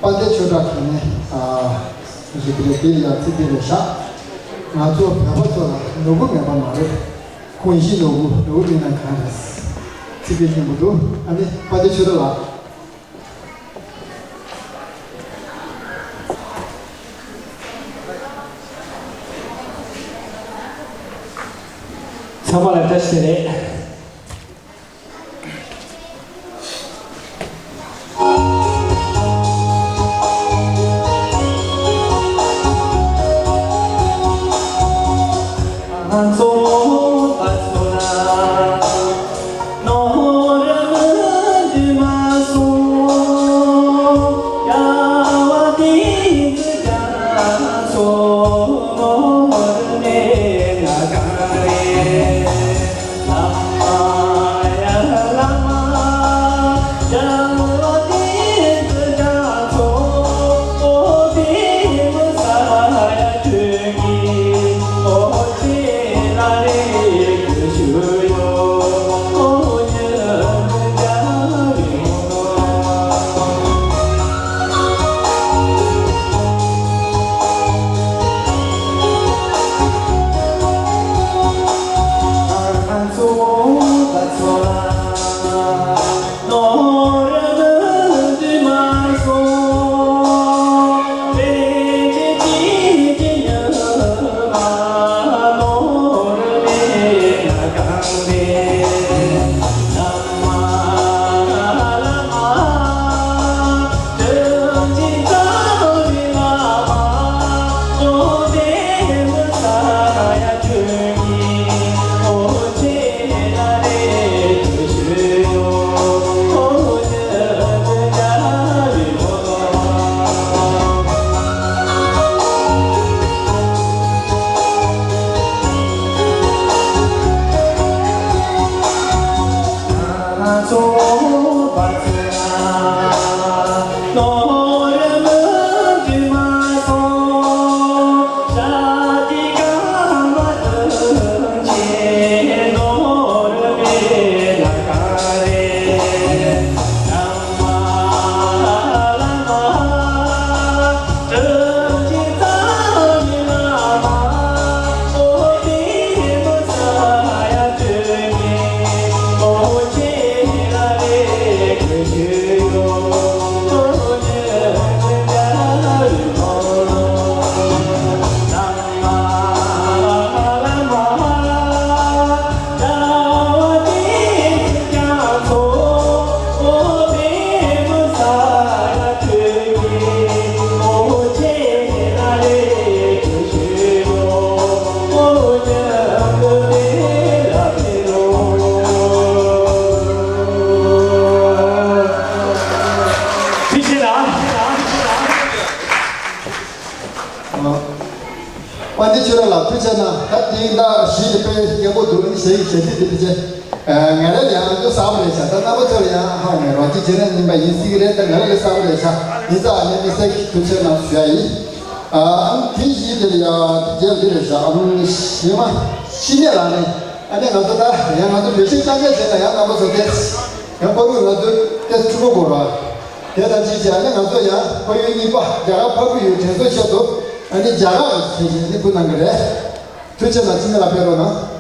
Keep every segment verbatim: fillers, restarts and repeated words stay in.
དཔལ་ལྡན་ཆོས་གྲགས་ཀྱིས་ནི་ཨ་རིག་པའི་འདི་ལ་ཚིག་འདི་ལས་བཞག་ང་ཚོ་བོད་པ་ཚོ་ལ་ནོར་བུ་མེད་པ་མ་རེད། ཀུན་གཞི་ནོར་བུ། ནོར་བུ་མེད་ན་གང་རེད། ཚིག་འདི་སྙན་པོ་འདུག་ཨ་ནི་དཔལ་ལྡན་ཆོས་གྲགས་ལགས། ཚང་མ་ལ་བཀྲ་ཤིས་བདེ་ལེགས། དཔལ་ལྡན་ཆོས་གྲགས་ལགས་ཐུགས་རྗེ་གནང་། ད་དེང་ད་གཞི་དེ་དཔེ་སྙན་པོ་འདུག་ཨ་ནི་གཞས་ཀྱི་གཞས་ཚིག་དེ་ཐུགས་རྗེ། ང་རང་ལ་ཡང་ཨ་ཅོ་གསར་པ་རེད་ཤག་ད་རྣམ་པ་ཚོ་ལ་ཡང་ཧ་གོ་མེད་རོགས་ཅིག་བྱས་ན་ཉིན་པ་ཡིན་སྲིད་ཀྱི་རེད། ད་ང་རང་ལ་གསར་པ་རེད་ཤག་ཡིན་ཙང་ཨ་ནི་དམིགས་བསལ་གྱི་ཐུགས་རྗེ་གནང་ཞུ་ཡ་ཡིན། ཨ་དེ་བཞིན་དེ་ལ་ཡང་དེ་རྗེས་འདི་རེད་ཤག་ཨམ་གཞས་མ་ཤི་ནས་ལ་ནི་ཨ་ནི་ང་ཚོ་ད་ཡང་ང་ཚོ་བོད་གཞས་རྐྱང་རྐྱང་བྱས་ན་ཡང་རྣམ་པ་ཚོ་དེ་ཡང་ཕ་གུ་ང་ཚོ་དེ་ཕྲུ་གུ་དགོས་ར། དེ་དང་ཅིག་བྱས་ཨ་ནི་ང་ཚོ་ཡང་ཕ་ཡུལ་གཉིས་པ་རྒྱ་གར་ཕ་གུ་ཡུལ་དྲན་གསོ་ཆེད་དུ་ཨ་ནི་རྒྱ་གར་གྱི་གཞས་ནི་ཕུལ་གནང་གི་རེད། ཐུགས་རྗེ་གནང་། ཅི་ནས་ལ་ཕེབས་རོགས་གནང་།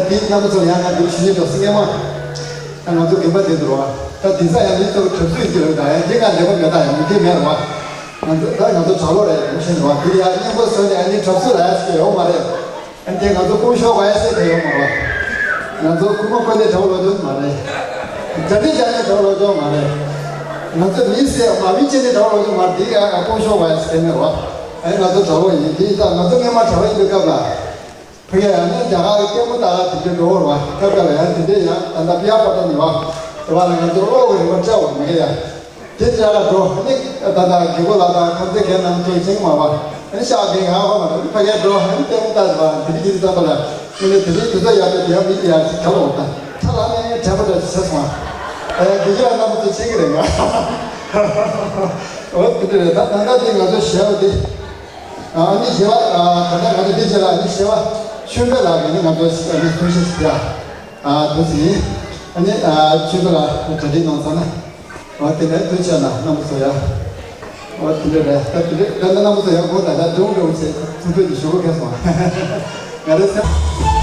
དེ་རྣམ་པ་ཚོ་ཡང་ང་འདིར་ཞུ་ཉེ་འགྲོ་སི་སྔས་མ། ད་ང་ཚོ་རྒན་པ་དེ་འདུག་བ། ད་དེང་སང་ཡང་མི་ཚོ་གྲབས་སུ་ཡིན་གྱི་རེད། ད་ཡང་འདི་ང་ལས་པ་མེད། ད་ཡང་མི་དེ་མེད་རེད་བ། ང་ཚོ་ད་ང་ཚོ་གྲྭ་ལོག་རེད་མི་ཤེས་འདུག་བ། འདི་ཡང་སྙན་པོ་བཟོས་ནས་ཨ་ནི་གྲབས་སུ་ལ་ཡ་ཞིག་ཡོང་མ་རེད། ཨ་ནི་དེ་ང་ཚོ་སྐུ་ཞོགས་ག་ཡ་ཞིག་དེ་ཡོང་མ་རེད་བ། ང་ཚོ་སྐུ་མ་ཁོ་ནས་གྲྭ་ལོག་རྒྱུ་མ་རེད། གྲྭ་སྒྲིག་རྒྱག་ནས་གྲྭ་ལོག་རྒྱུ་མ་རེད། ང་ཚོ་མི་སེ་མ་མི་བྱས་ནས་གྲྭ་ལོག་རྒྱུ་མ་རེད། འདི་ཡང་སྐུ་ཞོགས་ག་ཡ་ཞིག་དེ་མེད་རེད་བ། ཨ་ནི་ང་ཚོ་གྲྭ་ལོག་ཡིན། འདི་ད་ང་ཚོ་སྔས་མ་གྲྭ་ལོག་ཡིན་པའི་སྐབས་ལ། ཕ་གིར་ཡང་ན་རྒྱ་གར་གྱི་ལྟད་མོ་ལྟ་ག་དེ་འདྲའི་འགྲོ་བར་བ། སྐབས་འགའ་ལ་ཡང་དེ་འདྲའི་ཡང་ད་ལྟ་པི་ཡ་པ་ཏ་ནི་བ། དེ་བ་ལ་ང་ཚོ་ཨོ་གི་རིག་པ་བཅའ་བ་མི་གི་ཡ། དེ་བཅའ་ག་འགྲོ་ནི་ད་ལྟ་རྒྱལ་པོ་ལ་དང་ཁམས་ཚན་གན་ནང་དུ་ཅིང་མ་བ། ཨ་ནི་ཤག་གི་ང་ཧོ་མ་རེད། ཕ་གིར་འགྲོ་ཨ་ནི་ལྟད་མོ་ལྟ་བ་དེ་འདྲའི་གི་ཙམ་པ་ལ་ཨ་ནི་དེ་འདྲའི་དུས་ཚོད་ཡག་པོ་དེ་ཡང་མི་དེ་ཡང་ཅིག་ག་ལོག་ད་ཁྲ་ལ་ནི་དྲན་པ་འདྲ་ཅིག་ཆགས་སོང་བ། ཨེ་དེ་གི་ཡང་རྣམ་པ་ཚོ་ཆེ་གི་རེད་ང་། ཨོ་དེ་འདྲ་རེད། ད་ད་ལྟ་དེ་ང་ཚོ་ཞེས་པ་དེ། ཨ་ནི་ཞེས་པ། ད་ལྟ་ང་ཚོ་འདི་བྱས་ལ་ཨ་ནི་ཞེས་པ་ཆོས་འཕེལ་ལགས་ཀྱིས་ནི་ང་ཚོ་ཨ་ནི་གསུང་བཤད་ཞིག་ཡ། ཨ་འདུག་སེ་ཡིན། ཨ་ནི་ཆོས་འཕེལ་ལགས་གྲ་སྒྲིག་གནང་ཚར་ན། འོ་དེ་ནས་དུས་ཆད་ན་རྣམ་པ་ཚོ་ཡ། འོ་དེ་འདྲ་རེད། ད་དེ་འདྲ་ད་ལྟ་རྣམ་པ་ཚོ་ཡ་གོ་ད་ད་སྒྲུང་འདྲ་བོ་བྱས་ཐུགས་ཕན་གྱི་ཞུ་སྒོ་ཁེལ་སོང་། ང་རེ་སེམས།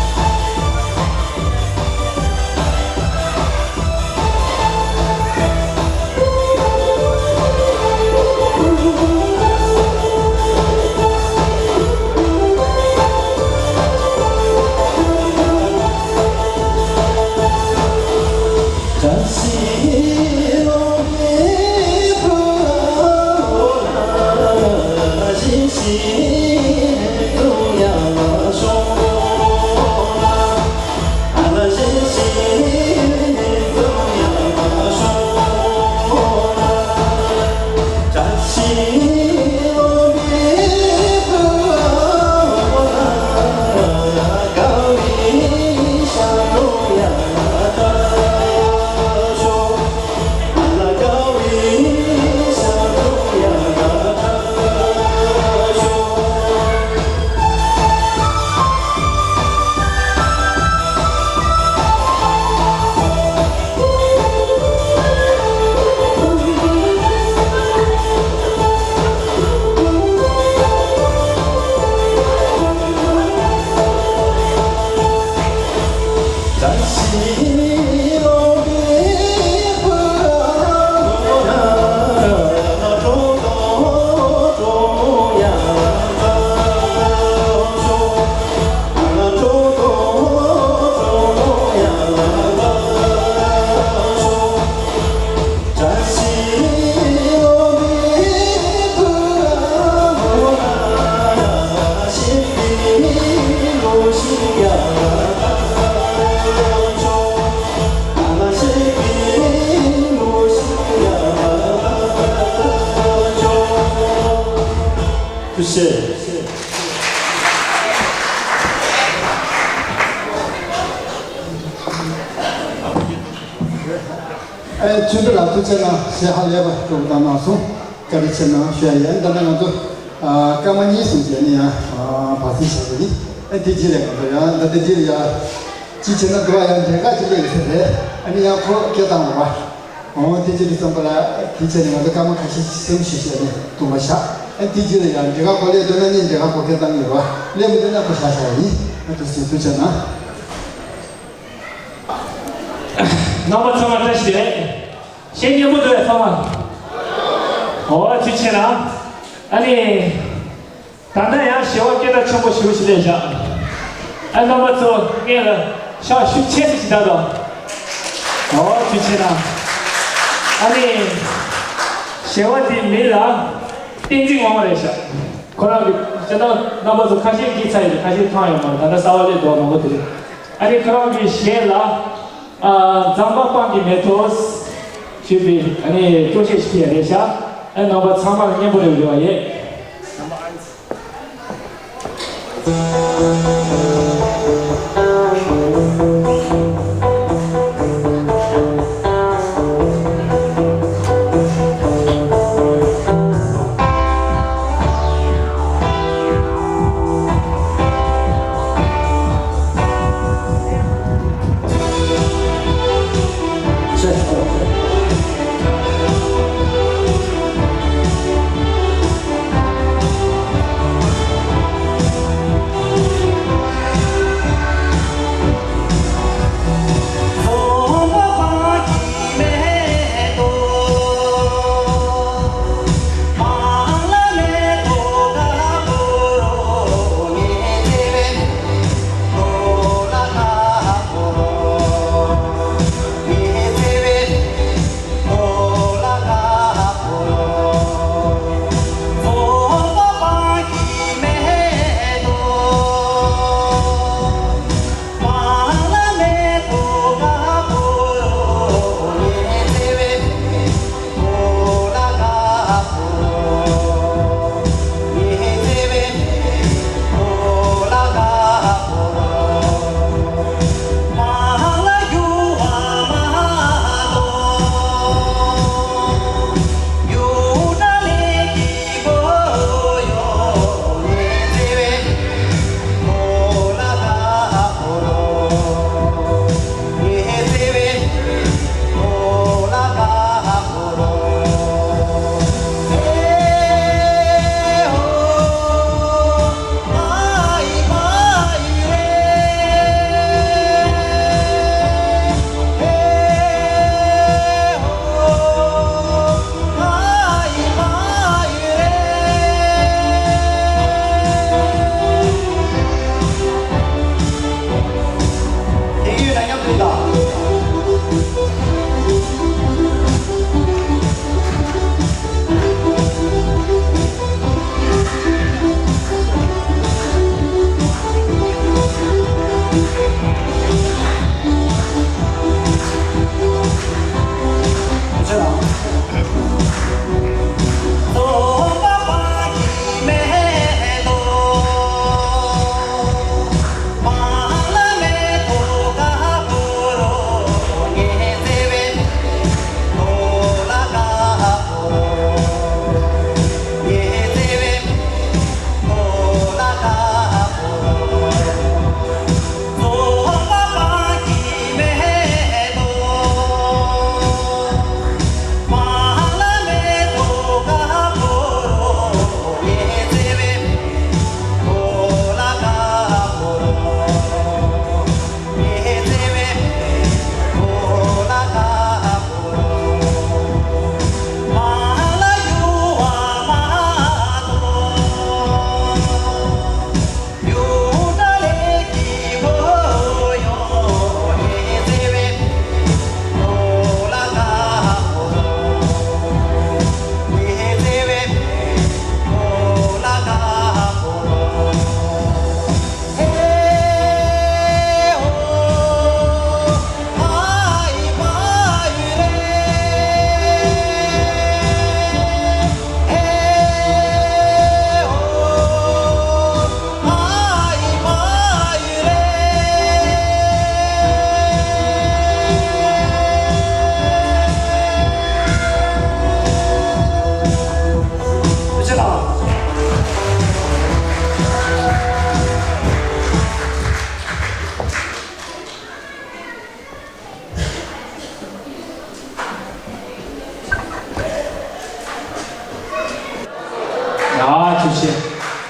ཐུགས་རྗེ་ཆེ། ཨེ་ཆོས་འཕེལ་ལགས་ཐུགས་རྗེ་གནང་། གཞས་ཧ་ལས་པ་སྤྲོ་པོ་བཏང་གནང་སོང་། བཀའ་དྲིན་ཆེ་གནང་ཞུ་ཡ་ཡིན། ད་ནི་ང་ཚོ་ཨ་སྐར་མ་གཉིས་གསུམ་བྱས་ནས་ཡང་ཨ་བར་སེང་བྱ་དགོས་ནི། ཨེ་དེ་རྗེས་ལ་ང་ཚོ་ཡང་ད་ལྟ་འདི་ལ་ཡ་ཅི་བྱས་ན་འདུག་ཡང་འབྲས་དཀར་ཅིག་སླེབས་ཡོད་ས་རེད། ཨ་ནི་ཡང་ཁོ་སྐད་བཏང་བ་རེད་བ། འོ་དེ་རྗེས་ལ་བསམ་པ་ལ་དེ་བྱས་ནས་ང་ཚོ་སྐར་མ་ཁ་ཤས་སེམས་ཤིག་བྱས་ནས་བཏུང་བ་བཞག་ཨེ་དེ་རྗེས་ལ་ཡང་འབྲས་དཀར་ཁོ་སླེབས་འདོད་ན་ནི་འབྲས་དཀར་ཁོ་སྐད་བཏང་གི་རེད་བ། སླེབས་མི་འདོད་ན་ཁོ་བཞག་བཞག་ཡ་ཡིན། ཨ་ཐུགས་རྗེ་ཆེ། ཐུགས་རྗེ་གནང་། རྣམ་པ་ཚང་མ་བཀྲ་ཤིས་བདེ་ལེགས། ཤེས་སྙན་པོ་འདུག་ཚང་མ། འོ་ཐུགས་རྗེ་ཆེ་གནང་། ཨ་ནི། ད་ལྟ་ཡང་ཞེ་བ་སྐད་གྲགས་ཆེན་པོ་ཞེ་པོ་ཞིག་སླེབས་བཞག་ཨ་རྣམ་པ་ཚོ་སྔོན་ལ་ཕྱག་ཤུགས་ཆེ་ཙམ་ཞིག་བརྡབ་དང་། འོ་ཐུགས་རྗེ་ཆེ་གནང་། ཨ་ནི། ཞེ་བ་དེའི་མིང་ལ་བསྟན་འཛིན་དབང་མོ་རེད་བཞག་ཁོ་རང་གི་སྤྱིར་བཏང་རྣམ་པ་ཚོ་ཁ་ཤས་ཀྱིས་ཚར་ཡོད་དེ་ཁ་ཤས་མཐོང་ཡོད་མ་རེད། ད་ལྟ་གསར་པ་སླེབས་འདུག་མང་པོ་དེ་རེད། ཨ་ནི་ཁོ་རང་གི་གཞས་ལ། ཨ། མཛངས་པ་སྤང་གི་མེ་ཏོག་ཞེས་པའི་ཨ་ནི་སྐྱོར་བཤད་ཞིག་ཕུལ་ཡ་རེད་ཤག་ཨ་ནི་རྣམ་པ་ཚང་མར་སྙན་པོ་རེ་རེ་བ་ཡོད།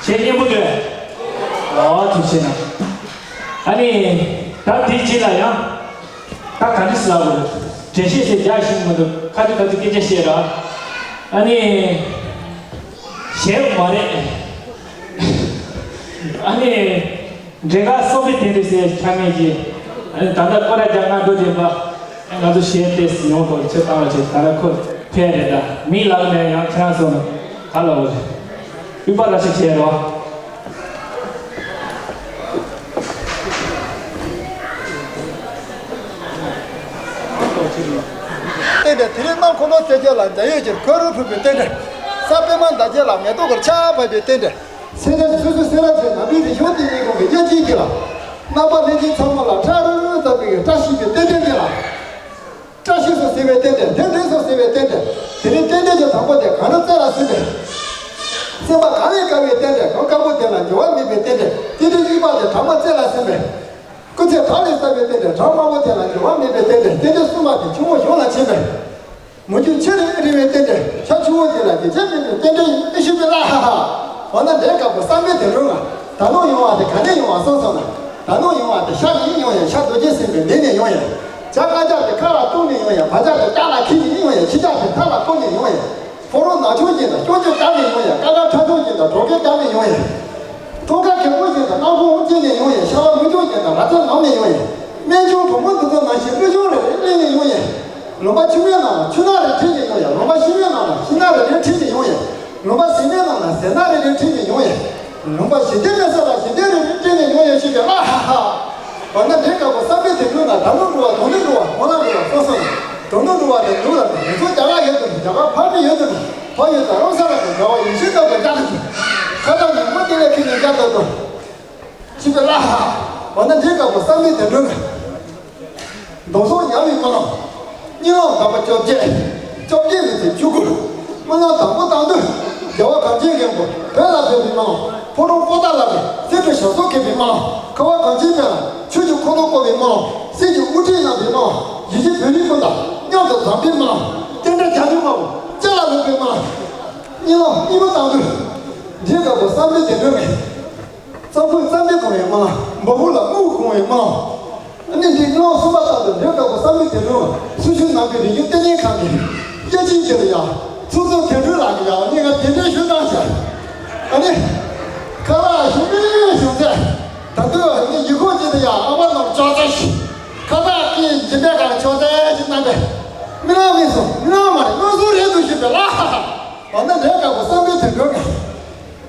ཁྱེད་སྙན་པོ་དགོས། ཨོ་ཐུགས་ཆེ་གནང་། ཨ་ནི། ད་དེའི་རྗེས་ལ་ཡང་། ད་ག་འདྲ་ཟེར་ལབ་དགོས། འགྲེལ་བཤད་ཟེར་རྒྱག་ཤེས་མི་འདུག་ཁ་ཐུག་ཁ་ཐུག་སྐད་ཆ་བཤད་ར། ཨ་ནི། ཞེ་མ་རེད། ཨ་ནི། འབྲས་དཀར་གསོ་བའི་རྟེན་འབྲེལ་ཟེར་ཆ་མེད་ཀྱི། ཨ་ནི་ད་ལྟ་སྐོར་ར་རྒྱག་སྔ་དྲོ་བདེན་པ། ང་ཚོ་གཞས་ཏོག་ཙམ་ཡོང་དགོས་ཚོད་བཏང་བ་ཞིག་ད་ལྟ་ཁོ་ཕེབས་རེད། ད་མི་ལག་ནས་ཡང་ཁྱེད་རང་ཚོ་ག་ལ་འོ་རེད། དབུས་པ་ལ་ཞིག་བྱས་རོགས། རྟེན་འབྲེལ། དེ་རིང་གནམ་ཁོ་ལོ་བརྩེགས་བརྒྱད་ལ། འཇའ་ཡོད་ཀྱི་འཁོར་ལོ་ཕུབ་པའི་རྟེན་འབྲེལ། ས་པདྨ་འདབ་བརྒྱད་ལ། མེ་ཏོག་གི་ཆར་བབས་པའི་རྟེན་འབྲེལ། སེར་སྣའི་སོ་སོའི་སེར་བ་ཆེ། ནམ་མཁའི་རི་ཤོང་སྟེང་གཉིས་གོང་གི་གཡས་འཁྱིལ་གྱི་ལ། རྣམ་པ་ལྷན་སྐྱེས་ཚང་མ་ལ་ཁྲ་རུ་རུ་འཛབ་པའི་བཀྲ་ཤིས་པའི་རྟེན་འབྲེལ་འདི་ལ། བཀྲ་ཤིས་སུ་བརྩི་བའི་རྟེན་འབྲེལ། དེ་འབྲེལ་སུ་བརྩི་བའི་རྟེན་འབྲེལ། དེ་རིང་རྟེན་འབྲེལ་གྱི་དང་པོ་དེ་གང་རུང་བརྩེ་ལ་ཟིན་པས། སེམས་པ་གང་ལས་དགའ་བའི་རྟེན་འབྲེལ། གངས་དཀར་པོ་དེ་ལ་འགྱུར་བ་མེད་པའི་རྟེན་འབྲེལ། རྟེན་འབྲེལ་གཉིས་པ་དེ་གྲང་མོ་བརྩེ་ལ་ཟིན་པས། སྐུ་ཚེ་བག་ལས་བསགས་པའི་རྟེན་འབྲེལ། གྲང་དམར་པོ་དེ་ལ་འགྱུར་བ་མེད་པའི་རྟེན་འབྲེལ། རྟེན་འབྲེལ་གསུམ་པ་དེ་ཆུ་བོ་གཞུང་ལ་ཕྱིན་པས། མུ་ཁྱུད་ཆུ་རིང་རིང་བའི་རྟེན་འབྲེལ། ཤར་ཆུ་བོ་དེ་ལ་གེགས་བྱེད་མེད་པའི་རྟེན་འབྲེལ་ཡིན་ཞུས་པས་ལ། ཧ་ཧ། འོ་ན་འབྲས་དཀར་པོ་བསམ་པའི་དོན་འགྲུབ་ང་། ད་ནོར་ཡོང་བ་དེ་ག་ནས་ཡོང་བ་གསུངས་སོང་ན། ད་ནོར་ཡོང་བ་དེ་ཤར་ནས་ཡོང་ཡ། ཤར་རྡོ་རྗེ་སེམས་དཔའི་མདུན་ནས་ཡོང་ཡ། བྱ་ཀ་ཅག་དེ་ཁ་ལ་གཏུགས་ནས་ཡོང་ཡ། བ་ཅག་དེ་ལྕགས་ལ་འཁྱེར་ནས་ཡོང་ཡ། ཁྱི་ཅག་དེ་ཐག་ལ་བསྐོར་ནས་ཡོང་ཡ། ཕོ་རོག་ནག་ཆུང་ཅན་དང་སྐྱོ་ཅོ་བཀལ་ནས་ཡོང་ཡ། ཀ་ཁ་ཁྲ་ཆུང་ཅན་དང་གྲོག་སྐད་བཀལ་ནས་ཡོང་ཡ། ཐོག་ཁ་གད་མོ་ཅན་དང་རྣམ་ཁོང་བཅད་ནས་ཡོང་ཡ། ཤ་བ་མི་ཆུང་ཅན་དང་ར་ཚ་ངམ་ནས་ཡོང་ཡ། སྨན་ཆུང་གྲོག་མོ་འདི་ཚོ་ནང་བཞིན་གླུ་ཆུང་རེ་རེ་གླེང་ནས་ཡོང་ཡ། ལུང་པ་ཆུ་མའི་ནང་ལ་ཆུ་ནག་རེ་ཁྲིད་ནས་ཡོང་ཡ། ལུང་པ་ཤིང་མའི་ནང་ལ་ཤིང་ནག་རེ་རེ་ཁྲིད་ནས་ཡོང་ཡ། ལུང་པ་ཟེ་མའི་ནང་ལ་ཟེ་ནག་རེ་རེ་ཁྲིད་ནས་ཡོང་ཡ། ལུང་པ་ཞི་བདེ་མེད་ས་ལ་ཞི་བདེ་རེ་རེ་ཁྲིད་ནས་ཡོང་ཡ་ཞུས་པས་ལ། ཧ་ཧ། འོ་ན་འདྲེ་དཀར་པོ་བསམ་པའི་དོན་འགྲུབ་ན། ད་ནོར་འགྲོ་བ་དོན་དུ་འགྲོ་བ་སྨོན་ལམ་འགྲོ་བ་སོ་སོ་ནས། དོན་དུ་འགྲོ་བ་དེ་འགྲུབ་ལ་ནི། མི་ཚོགས་རྒྱ་གར་ཡོད་དུ་ནི། རྒྱ་གར་ཕ་མི་ཡོད་དུ་ནི། ཕ་ཡོད་ཙང་རོང་ས་ལ་ནི། རྒྱལ་བ་ཡིད་བཞིན་ནོར་བུ་རྒྱ་ནི། ཁ་བཏགས་ཉིན་མོ་དེ་ལས་ཁྱེད་ནི་རྒྱ་ལྟ་དོ། ཅི་པའི་ལ། འོ་ན་འདྲེ་དཀར་པོ་བསམ་པའི་དོན་འགྲུབ་ན། མདོ་སོགས་ཉམས་པའི་སྨོན་ལམ། གཉིས་ལོག་དགག་པ་བཅོ་བརྒྱད། བཅོ་བརྒྱད་ལས་ཚེ་བཅུ་དགུ། སྨོན་ལམ་དང་པོ་བཏང་དུས། རྒྱལ་བ་གངས་ཅན་མགོན་པོ་བོད་ལ་ཕེབས་པའི་སྨོན་ལམ། ཕོ་བྲང་པོ་ཏཱ་ལ་ནས་གསེར་ཁྲི་ཞབས་སོར་འཁོད་པའི་སྨོན་ལམ། ཁ་བ་གངས་ཅན་པད་ལ་ཆོས་ཀྱི་འཁོར་ལོ་བསྐོར་བའི་སྨོན་ལམ། གསེར་གྱི་དབུ་སྐྲ་བསྣམས་པའི་སྨོན་ལམ། གཞིས་བྱེས་བོད་མི་ཀུན་དང་མཉམ་དུ་འཛོམས་པའི་སྨོན་ལམ། བསྟན་དགྲ་བྱ་རྒོད་དམར་པོ་ལྕགས་ལ་ལུས་པའི་སྨོན་ལམ། གཉིས་ལོག་གཉིས་པོ་བཏང་དུས། འདྲེ་དཀར་པོ་བསམ་པའི་དོན་འགྲུབ་ན། རྩྭ་ཕུག་རྩྭ་མེད་གང་བའི་སྨོན་ལམ། འབའ་ཕུག་ལ་དངུལ་གང་བའི་སྨོན་ལམ། ཨ་ནི་འདི་སྔོན་གསུམ་པ་ལྟར་དུ་འདྲེ་དཀར་པོ་བསམ་པའི་དོན་འགྲུབ་ན། སུ་ཆུ་ནང་པའི་རིགས་རྒྱུད་ལྟེ་གནས་ཁང་གི་དབྱེ་ཕྱེ་ཅིག་ལ་ཡ། ཚོགས་གཙོ་དོན་གྲུབ་ལགས་ཀྱིས་ཡ་ངས་ང་གདན་འདྲེན་ཞུ་གནང་ཞིང་། ཨ་ནི། ཁ་ལག་ཞུ་མི་ཞུ་ཚེ། ད་དུང་ཨ་ནི་ཡིག་ཁོག་ཅིག་ལ་ཡ་ཨ་མ་ནོར་ཅོག་ཙེ་ཞིག་ཁ་བཏགས་ཀྱི་འཇིབ་པའི་སྒང་ཅོག་ཙེ་ཞིག་གནང་པས། རྨི་ལམ་མིན་སོང་། རྨི་ལམ་མ་རེད། མངོན་སུམ་རེད་འདུག་ཞུས་པས་ལ། འོ་ན་འདྲེ་དཀར་པོ་བསམ་པའི་དོན་འགྲུབ་ན།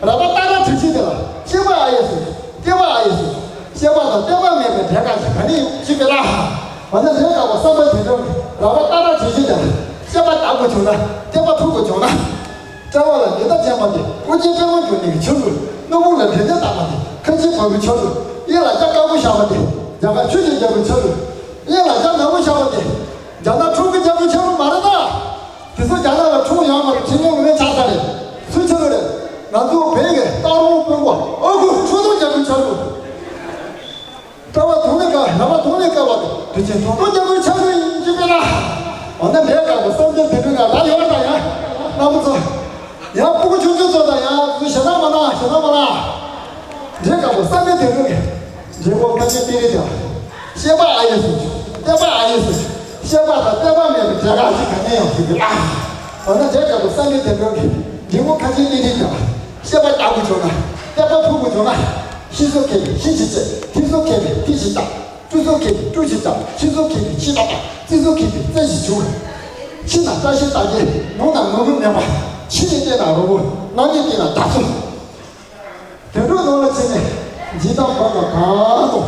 རགས་པ་སྟག་ར་གྲི་ཆུ་དེ་ལ་སྐྱེས་པ་ཨ་ཡེ་སུ། སྐྱེས་པ་ཨ་ཡེ་སུ། སྐྱེས་པ་དང་སྐྱེས་པ་མེད་པའི་འབྲས་དཀར་ཞིག་ག་ནས་ཡོང་ཞུས་པས་ལ། འོ་ན་འདྲེ་དཀར་པོ་བསམ་པའི་དོན་འགྲུབ་ན། རགས་པ་སྟག་ར་གྲི་ཆུ་དེ་ལ་སྐྱེས་པ་སྟག་པོ་བྱུང་ན། སྐྱེས་པ་ཕུར་བུ་བྱུང་ན། དཔྲལ་བ་ལ་ཉི་ཟླ་བཙེམ་པ་དེ་ཨོ་རྒྱན་པད་མ་འབྱུང་གནས་ཀྱི་ཆ་ལུགས། སྣ་བུག་ལ་འབྲས་ལྡན་བཏགས་པ་དེ་ཁ་ཆེ་བ་སྤུའི་ཆ་ལུགས། གཡས་ལ་རྒྱ་དཀར་པོ་བཞག་པ་དེ་རྒྱ་གར་ཆོས་ཀྱི་རྒྱལ་པོའི་ཆ་ལུགས། གཡས་ལ་རྒྱ་ནག་པོ་བཞག་པ་དེ་རྒྱ་ནག་འཁྲུག་པའི་རྒྱལ་པོའི་ཆ་ལུགས་མ་རེད་ད། དེ་ཚོ་རྒྱ་ནག་ལ་འཁྲུངས་ཡོད་མ་རེད། ཁྲིམས་ལུགས་ལ་ཆགས་ས་རེད། སུའི་ཆ་ལུགས་རེད། ང་ཚོ་བོད་ཀྱི་སྟག་རོང་དཔོན་པོ་ཨ་ཁུ་ཆོས་དུང་རྒྱལ་པོའི་ཆ་ལུགས། སྤྲ་བ་དུང་ནས་དཀར། ར་བ་དུང་ནས་དཀར་བ་དེ་དྲིན་ཆེན་དུང་དུང་རྒྱལ་པོའི་ཆ་ལུགས་ཡིན་གྱི་མེད་ལ། འོ་ན་འདྲེ་དཀར་པོ་བསམ་གཏན་དོན་འགྲུབ་ང་ལ་ཡོད་ད་ཡ། རྣམ་པ་ཚོ། ཡང་སྤུ་གུ་ཆུང་ཆུང་ཚོ་དང་ཡང་ཞེ་དྲག་མ་གནང་། ཞེ་དྲག་མ་གནང་། འདྲེ་དཀར་པོ་བསམ་གཏན་དོན་འགྲུབ་ངས། འདྲེ་མགོ་ཁ་ཆེ་ཏི་རི་དང་། བཤད་པ་ཨ་ཡེ་སུ། བལྟས་པ་ཨ་ཡེ་སུ། བཤད་པ་དང་བལྟས་པ་མེད་པའི་འབྲས་དཀར་ཞིག་ག་ནས་ཡོང་ཐུབ་ཀྱི་ལ། འོ་ན་འདྲེ་དཀར་པོ་བསམ་གཏན་དོན་འགྲུབ་ངས། འདྲེ་མགོ་ཁ་ཆེ་ཏི་རི་དང་། བཤད་པ་ལྟ་བུ་བྱུང་ན། བལྟས་པ་ཕུར་བུ་བྱུང་ན། ཤིང་བཟོ་མཁས་པའི་ཤིང་ཞིག་བྱས། ཐིག་བཟོ་མཁས་པའི་ཐིག་ཞིག་བཏགས། སྤྲུལ་བཟོ་མཁས་པའི་སྤྲུལ་ཞིག་བཏགས། ཁྱི་བཟོ་མཁས་པའི་ཁྱི་བཏགས། རྩེ་བཟོ་མཁས་པའི་རྩེ་ཞིག་བྱུང་། ཁྱི་ན་བཀྲ་ཤིས་རྟགས་བརྒྱད། ནོར་ན་ནོར་བུ་མེད་པ། ཕྱི་ནས་བལྟས་ན་རོང་བོ། ནང་ནས་བལྟས་ན་རྒྱ་མཚོ། དོན་གྲུབ་ནང་ལ་ཕྱིན་ནས་འཇིགས་དང་དཔའ་དང་གང་དང་།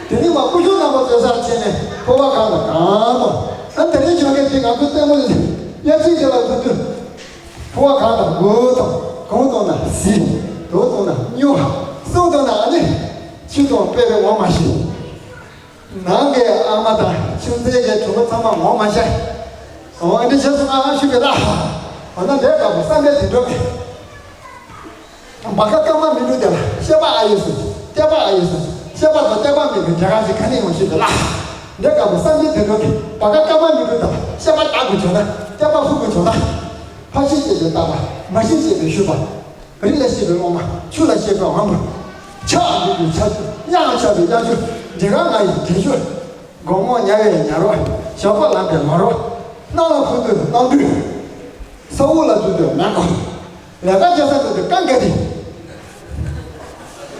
དེ་ནས་མ་སྐུ་ཞབས་རྣམ་པ་བཙལ་སར་ཕྱིན་ནས་ཕོར་པ་གང་དང་གང་དང་། ཨ་དེ་རིང་བྱུང་མཁན་དེ་ང་ཚོ་ལྟད་མོ་ལ་དབྱར་ཚིགས་དེ་ལ་ཐུག་དུས། ཕོར་པ་གང་དང་དགུ་དང་། གང་བཏང་ན་གཟིག་དོ་བཏང་ན་སྨྱོ། གསུམ་བཏང་ན་ཨ་ནི་ཆུ་དང་པེ་པེ་འོ་མ་ཞིག་ནང་གི་ཨ་མ་དང་ཁྱིམ་མཚེས་ཀྱི་གྲོགས་པོ་ཚང་མ་ངོ་མ་ཤེས། འོ་འདི་བྱས་སོང་ང་ཞུས་པས་ལ། འོ་ན་འདྲེ་དཀར་པོ་བསམ་པའི་དོན་འགྲུབ་ངས། བ་ག་སྐར་མ་མི་འགྲོ་དེ་ལ་བཤད་པ་ཨ་ཡེ་སུ། བལྟས་པ་ཨ་ཡེ་སུ། བཤད་པ་དང་བལྟས་པ་མེད་པའི་འབྲས་དཀར་ཞིག་ག་ནས་ཡོང་ཞུས་པས་ལ། འདྲེ་དཀར་པོ་བསམ་པའི་དོན་འགྲུབ་ངས། བ་ག་སྐར་མ་མི་འགྲོ་དེ་ལ་བཤད་པ་ལྟ་བུ་བྱུང་ན། བལྟས་པ་ཕུར་བུ་བྱུང་ན། ཕ་ཤིས་བྱས་པའི་བརྟག་པ། མ་ཤིས་བྱས་པའི་ཤུབ་པ། རི་ལ་སྐྱེས་པའི་གླང་མ། ཆུ་ལ་སྐྱེས་པའི་འམ་བུ། ཆར་ལ་སྐྱེས་པའི་ཆར་ཆུ། དབྱར་ལ་ཆགས་པའི་དབྱར་ཆུ། འབྲས་དཀར་ང་ཡི་འབྲས་ཆུ། དགོང་མོ་ཉལ་བའི་ཉལ་རོ། ཞོགས་པ་ལངས་པའི་ལངས་རོ། གནམ་ལ་འཕུར་དུས་གནམ་གྲུ། ས་འོག་ལ་འཛུལ་དུས་མེ་འཁོར། ལས་ཀ་བྱེད་ས་འགྲོ་དུས་རྐང་ག་རི།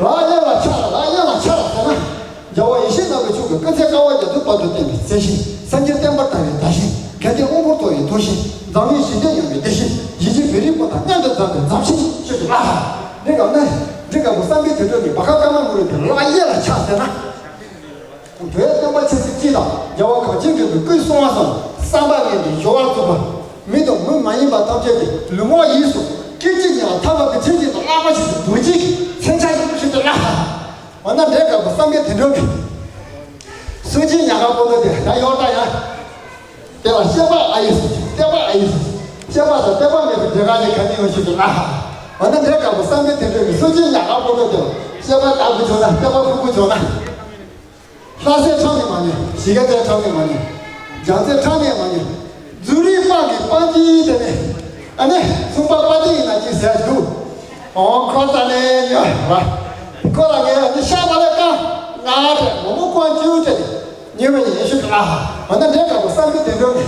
ལག་གཡས་ལ་ཆགས་ལ། ལག་གཡོན་ལ་ཆགས་ལ་ཟེར་ན། རྒྱལ་བ་ཡིད་བཞིན་ནོར་བུའི་མཆོག་གིས་སྐུ་ཚེ་དཀའ་བ་རྒྱ་མཚོའི་བར་དུ་བསྟན་པའི་མཛད་བཞིན། སངས་རྒྱས་བསྟན་པ་དར་བའི་དར་ཞིང་། དགེ་ལྡན་དབང་པོར་གཏོར་བའི་གཏོར་ཞིང་། འཛམ་གླིང་ཞི་བདེ་ཡོང་བའི་བདེ་ཞིང་། ཡིད་ཆེས་བོད་རིགས་པོ་དང་མཉམ་དུ་འཛོམས་པའི་འཛོམས་ཤིང་ཞུ་དུ་ལ། འདི་ག་ནི་འདི་ག་བུ་བསམ་པའི་དོན་སྒྲུབ་ཀྱི་བ་ག་ཀ་མ་མུ་རུ་དེ་ལག་གཡས་ལ་ཆགས་ཟེར་ན། བོད་བསྟན་པ་ཆབ་སྲིད་སྤྱི་དང་རྒྱལ་བ་གངས་ཅན་གྱི་སྐུའི་གསུང་བ་སོགས་བསམ་པ་ངན་པའི་སྦྱོར་བ་རྩུབ་པ། མི་དང་མི་མ་ཡིན་པ་ཐམས་ཅད་ཀྱི་ལུས་ངག་ཡིད་གསུམ་སྐད་ཅིག་ཉིད་ལ་ཐར་པ་དེ་ཆོས་ཀྱི་བླ་མ་ཞིག་ཏུ་འདུ་བྱེད་ཀྱི་མཚོན་ཆ་ཡིན་ཞུ་དེ་ལ། འོ་ན་འདྲེ་དཀར་པོ་བསམ་པའི་དོན་སྒྲུབ་ཀྱི་སུ་ཅི་ཉག་ག་པོ་ཏོ་དེ་ད་ཡོར་ད་ཡ། དེ་ལ་བཤད་པ་ཨ་ཡེ་སུ་བཤད་པ་ཨ་ཡེ་སུ་བཤད་པ་དང་བསྟན་པ་མེད་པའི་འདྲེ་དཀར་ནི་ག་ནི་ཡོང་ཞུ་དེ་ལ། འོ་ན་འདྲེ་དཀར་པོ་བསམ་པའི་དོན་སྒྲུབ་ཀྱི་སུ་ཅི་ཉག་ག་པོ་ཏོ་དེ་ལ་བཤད་པ་ལྟ་བུ་བྱུང་ན། བསྟན་པ་ཕུག་པོ་བྱུང་ན། ལྷ་སྲས་ཁྲང་ནས་མ་ཉོས། ཞི་རྒྱས་རྩེ་ཁྲང་ནས་མ་ཉོས། རྒྱལ་རྩེ་ཁྲང་ནས་མ་ཉོས། རྫུ་རིའི་སྤང་གི་སྤང་ཁྱི་དེ་ནས་ཨ་ནི་སུམ་པ་པ་ཏི་ཡིན་ན་ཅི་ཟེར་འདུག་ཨོ་ཁོ་ད་ནས་ཉོས་ར། ཁོ་ལ་ངས་ཨ་ནི་ཤ་མ་ལས་ཀ་ང་དེ་མོ་མོ་ཀོང་ཅུ་དེ་ནས་ཉོས་པ་ཡིན་ཞུ་གི་ལ། འོ་ན་འདྲེ་དཀར་པོ་བསམ་གི་དོན་སྒྲུབ་ནས།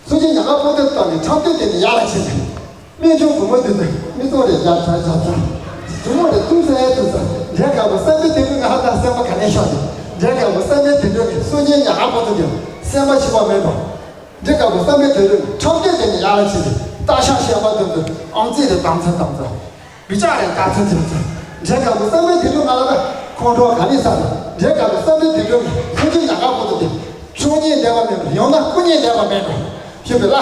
སུ་ཅི་ཉག་ག་པོ་ཏོ་བཏང་ནས་ཁྲང་ཏོས་དེ་ནས་ཡར་ལ་ཕྱིན་ནས། རྨད་བྱུང་བུ་མོ་དེ་ཚོས་མིག་ཏོ་རེ་རྒྱབ་ཚར་རྒྱབ་ཚར། མཛུབ་མོ་རེ་བཏུམ་ཚར་བཏུམ་ཚར། འདྲེ་དཀར་པོ་བསམ་པའི་དོན་སྒྲུབ་ང་ད་སེམས་པ་ག་ནས་ཤོར་ཏེ། འདྲེ་དཀར་པོ་བསམ་པའི་དོན་སྒྲུབ་ཀྱི་སུ་ཅི་ཉག་ག་པོ་ཏོ་དེ་སེམས་པ་ཞིག་པ་མེད་པ། འདྲེ་དཀར་པོ་བསམ་པའི་དོན་སྒྲུབ་ཁྲང་ཏོས་དེ་ནས་ཡར་ལ་ཕྱིན་ནས་སྟག་ཤར་བཤད་པ་དོན་དུ་ཨང་རྩིས་རེ་བཏང་ཚར་བཏང་ཚར། བི་ཅག་རེ་ལྟ་ཚུལ་ཚུལ་ཚུལ། འདྲེ་དཀར་པོ་བསམ་པའི་དོན་སྒྲུབ་ང་ལ་ཁོང་ཁྲོ་ག་ནས་ཟ་དང་། འདྲེ་དཀར་པོ་བསམ་པའི་དོན་སྒྲུབ་ཀྱི་སུ་ཅི་ཉག་ག་པོ་ཏོ་དེ་ཆུང་ཉིད་འདས་པ་མེད་པར་ཡང་ན་སྐུ་ཉིད་འདས་པ་མེད་འགྲོ་ཞུས་པའི་ལ།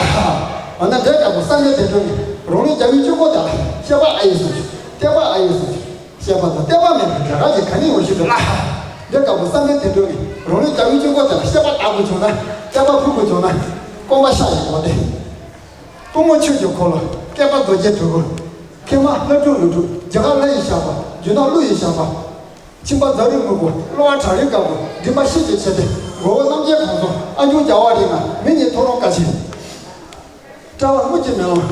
འོ་ན་འདྲེ་དཀར་པོ་བསམ་པའི་དོན་སྒྲུབ་ཀྱི་རང་ལུས་རྒྱལ་བའི་སྤྱི་སྒོ་དེ་ལ་བཤད་པ་ཨ་ཡེ་སུ་ཞུ། བསྟན་པ་ཨ་ཡེ་སུ་ཞུ། བཤད་པ་དང་བསྟན་པ་མེད་པར་འདྲེ་དཀར་གྱི་ག་ནས་ཡོང་ཞུས་པའི་ལ། འདྲེ་དཀར་པོ་བསམ་པའི་དོན་སྒྲུབ་ཀྱི་རང་ལུས་རྒྱལ་བའི་སྤྱི་སྒོ་དེ་ལ་བཤད་པ་ལྟ་བུ་བྱུང་ན། བསྟན་པ་ཕུག་པོ་བྱུང་ན། རྐང་པ་ཤ་ཡི་འོ་དེ། པུས་མོ་ཆུ་ཀྱི་འཁོར་ལོ། སྐེད་པ་རྡོ་རྗེ་གྲི་གུག་ཁེ་མ་ལྷ་ཕྲུག་ཀླུ་ཕྲུག་རྒྱུ་སྐར་ལྷ་ཡི་ཞགས་པ། རྒྱུ་ནོར་ཀླུ་ཡི་ཞགས་པ། མཆིན་པ་ཛ་རུ་སྨུག་པོ། གློ་བ་བྲག་རིའི་དཀར་པོ། མགྲིན་པ་ཤེལ་གྱི་མཆེ་སྡེར། མགོ་བོ་གནམ་རྒྱལ་གོང་ཟོ། ཨ་འབྱུང་རྒྱལ་བ་རིགས་ལྔ། མི་ཉིད་མཐོ་རིས་ཀ་ཆེན། དཔྲལ་བ་དངུལ་གྱི་མེ་ལོང་།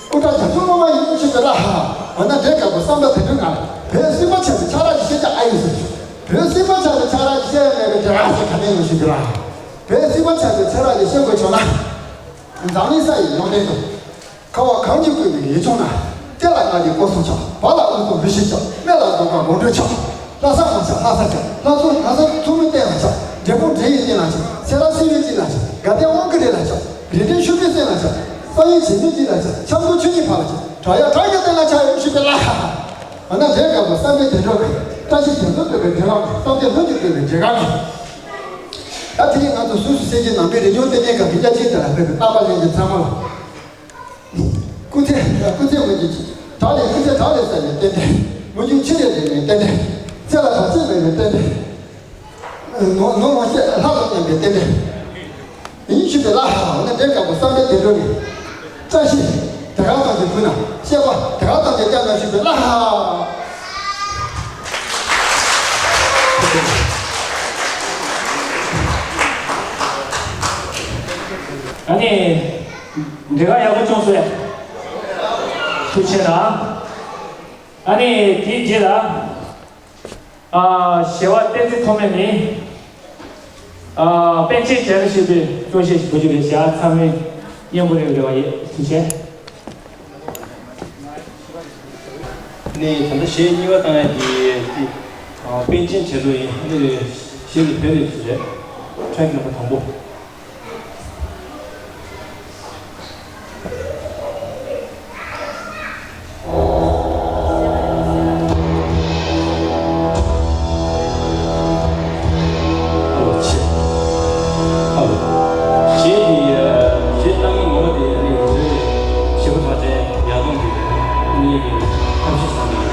སྐུ་དྲག་རྒྱ་མཚོ་སློབ་མ་ཡིན་ཞེས་པའི་ལ། འོ་ན་འདྲེ་དཀར་པོ་བསམ་པ་དེ་འདྲ་ང་། བོད་སྲིད་པ་ཆགས་པའི་ཆ་ར་ཞིག་ཤེས་ཀྱང་ཨ་ཡིན་ཟེར། བོད་སྲིད་པ་ཆགས་པའི་ཆ་ར་ཞིག་ཤེས་མེད་པའི་དེ་ར་ཞིག་ག་ནས་ཡོང་ཞིག་གི་ལ། བོད་སྲིད་པ་ཆགས་པའི་ཆ་ར་ཞིག་ཤེས་དགོས་བྱུང་ན། འཛམ་གླིང་ས་ཡི་ཡོན་ཏན་དང་། ཁ་བ་གངས་ཀྱིས་བསྐོར་བའི་ཡུལ་ལྗོངས་ན། གཏེར་ལ་མངའ་སྡེའི་སྐོར་གསུམ་ཆགས། བ་ལ་དབུས་གཙང་ལུས་ཤེས་ཆགས། སྨད་ལ་རྫོང་དཀར་སྒང་དྲུག་ཆགས། ལྷ་ས་མ་ཆགས་ལྷ་ས་ཆགས། ལྷ་མཚོ་ལྷ་ས་མཚོ་མོའི་སྟེང་ལ་ཆགས། འབྲས་སྤུངས་འབྲས་ཡོས་སྟེང་ལ་ཆགས། སེ་ར་སེ་ཡོས་སྟེང་ལ་ཆགས། དགའ་ལྡན་དབང་གི་རི་ལ་ཆགས། རི་སྒྲེང་ཤུག་པའི་སྟེང་ལ་ཆགས། ས་ཡོམ་བྱེ་མའི་སྟེང་ལ་ཆགས། ཆབ་མདོ་ཆུ་གཉིས་བར་ལ་ཆགས། བྲག་གཡབ་བྲག་གི་སྟེང་ལ་ཆགས་ཡོད་ཞུས་པའི་ལ། འོ་ན་འདྲེ་དཀར་པོ་བསམ་པའི་དོན་སྒྲུབ་པའི། བཀྲ་ཤིས་རྒྱ་མཚོས་བསྐོར་བའི་འདྲེ་ལག་ནི། བསམ་གཏན་ལྷུན་གྱིས་བསྐོར་བའི་འདྲེ་དཀར་ནི། ད་དེ་རིང་ང་ཚོ་གཟུགས་སུ་གསལ་གྱི་ནང་པའི་རིག་གཞུང་བསྟན་པའི་སྐབས་ཀྱི་དབྱར་ཆེན་དེ་ལ་ཕེབས་པའི་རྟག་པར་ལྷན་རྒྱས་ཚང་མ་ལ། སྐུ་ཚེ་སྐུ་ཚེ་སྔོན་གྱི་བྲག་ལས་སྐུ་ཚེ་བྲག་ལས་གསལ་བའི་རྟེན་འབྲེལ། མུ་ཁྱུད་ཆུ་ལས་རིང་བའི་རྟེན་འབྲེལ། ཚེ་ལ་བར་ཆད་མེད་པའི་རྟེན་འབྲེལ། ནོར་ནོར་མ་ཤེས་ལྷ་དང་མཉམ་པའི་རྟེན་འབྲེལ། ཡིན་ཞུས་པའི་ལ། འོ་ན་འདྲེ་དཀར་པོ་བསམ་པའི་དོན་སྒྲུབ་ནི། བཀྲ་ཤིས་དེ་ག་ཙམ་གྱིས་ཕུལ་ན། བཤད་པ་དེ་ག་ཙམ་གྱིས་བསྐྱངས་ན་ཞུས་པའི་ལ། ཨ་ནི། འདི་ག་ཡག་པོ་བྱུང་སོང་། ཐུགས་རྗེ་ཆེ་གནང་། ཨ་ནི་དེའི་རྗེས་ལ། ཨ། ཞི་བ་བསྟན་འཛིན་ཐོགས་མེད་ནས། ཨ། པཎ་ཆེན་བྱ་ར་ཞེས་པའི་རྩོམ་གཞས་ཤིག་འབུལ་རྒྱུ་རེད། ཞེ་དྲག་ཚང་མས་སྙན་པོ་རེ་རེ་བ་ཡེ་ཐུགས་རྗེ་ཆེ། ནས་ད་ལྟ་གཞས་གཉིས་པ་བཏང་ཡ་དེ་དེ། ཨ། པཎ་ཆེན་བྱ་ར་ཡིན། ཨ་ནི་གཞས་དེ་བོད་ནས་རེད། ཊེག་ནམ་བར་དང་པོ། ཨ་ལོ་ཆེ། ཨ་ལོ། གཞས་དེ་གཞས་བཏང་མཁན་ངོ་མ་དེ་ཨ་ནི་ང་ཚོའི་གཞས་པ་གྲགས་ཅན་ཡར་ཀླུང་གི་ཨ་ནི་གི་ཐབས་ཤེས་བཟང་གི།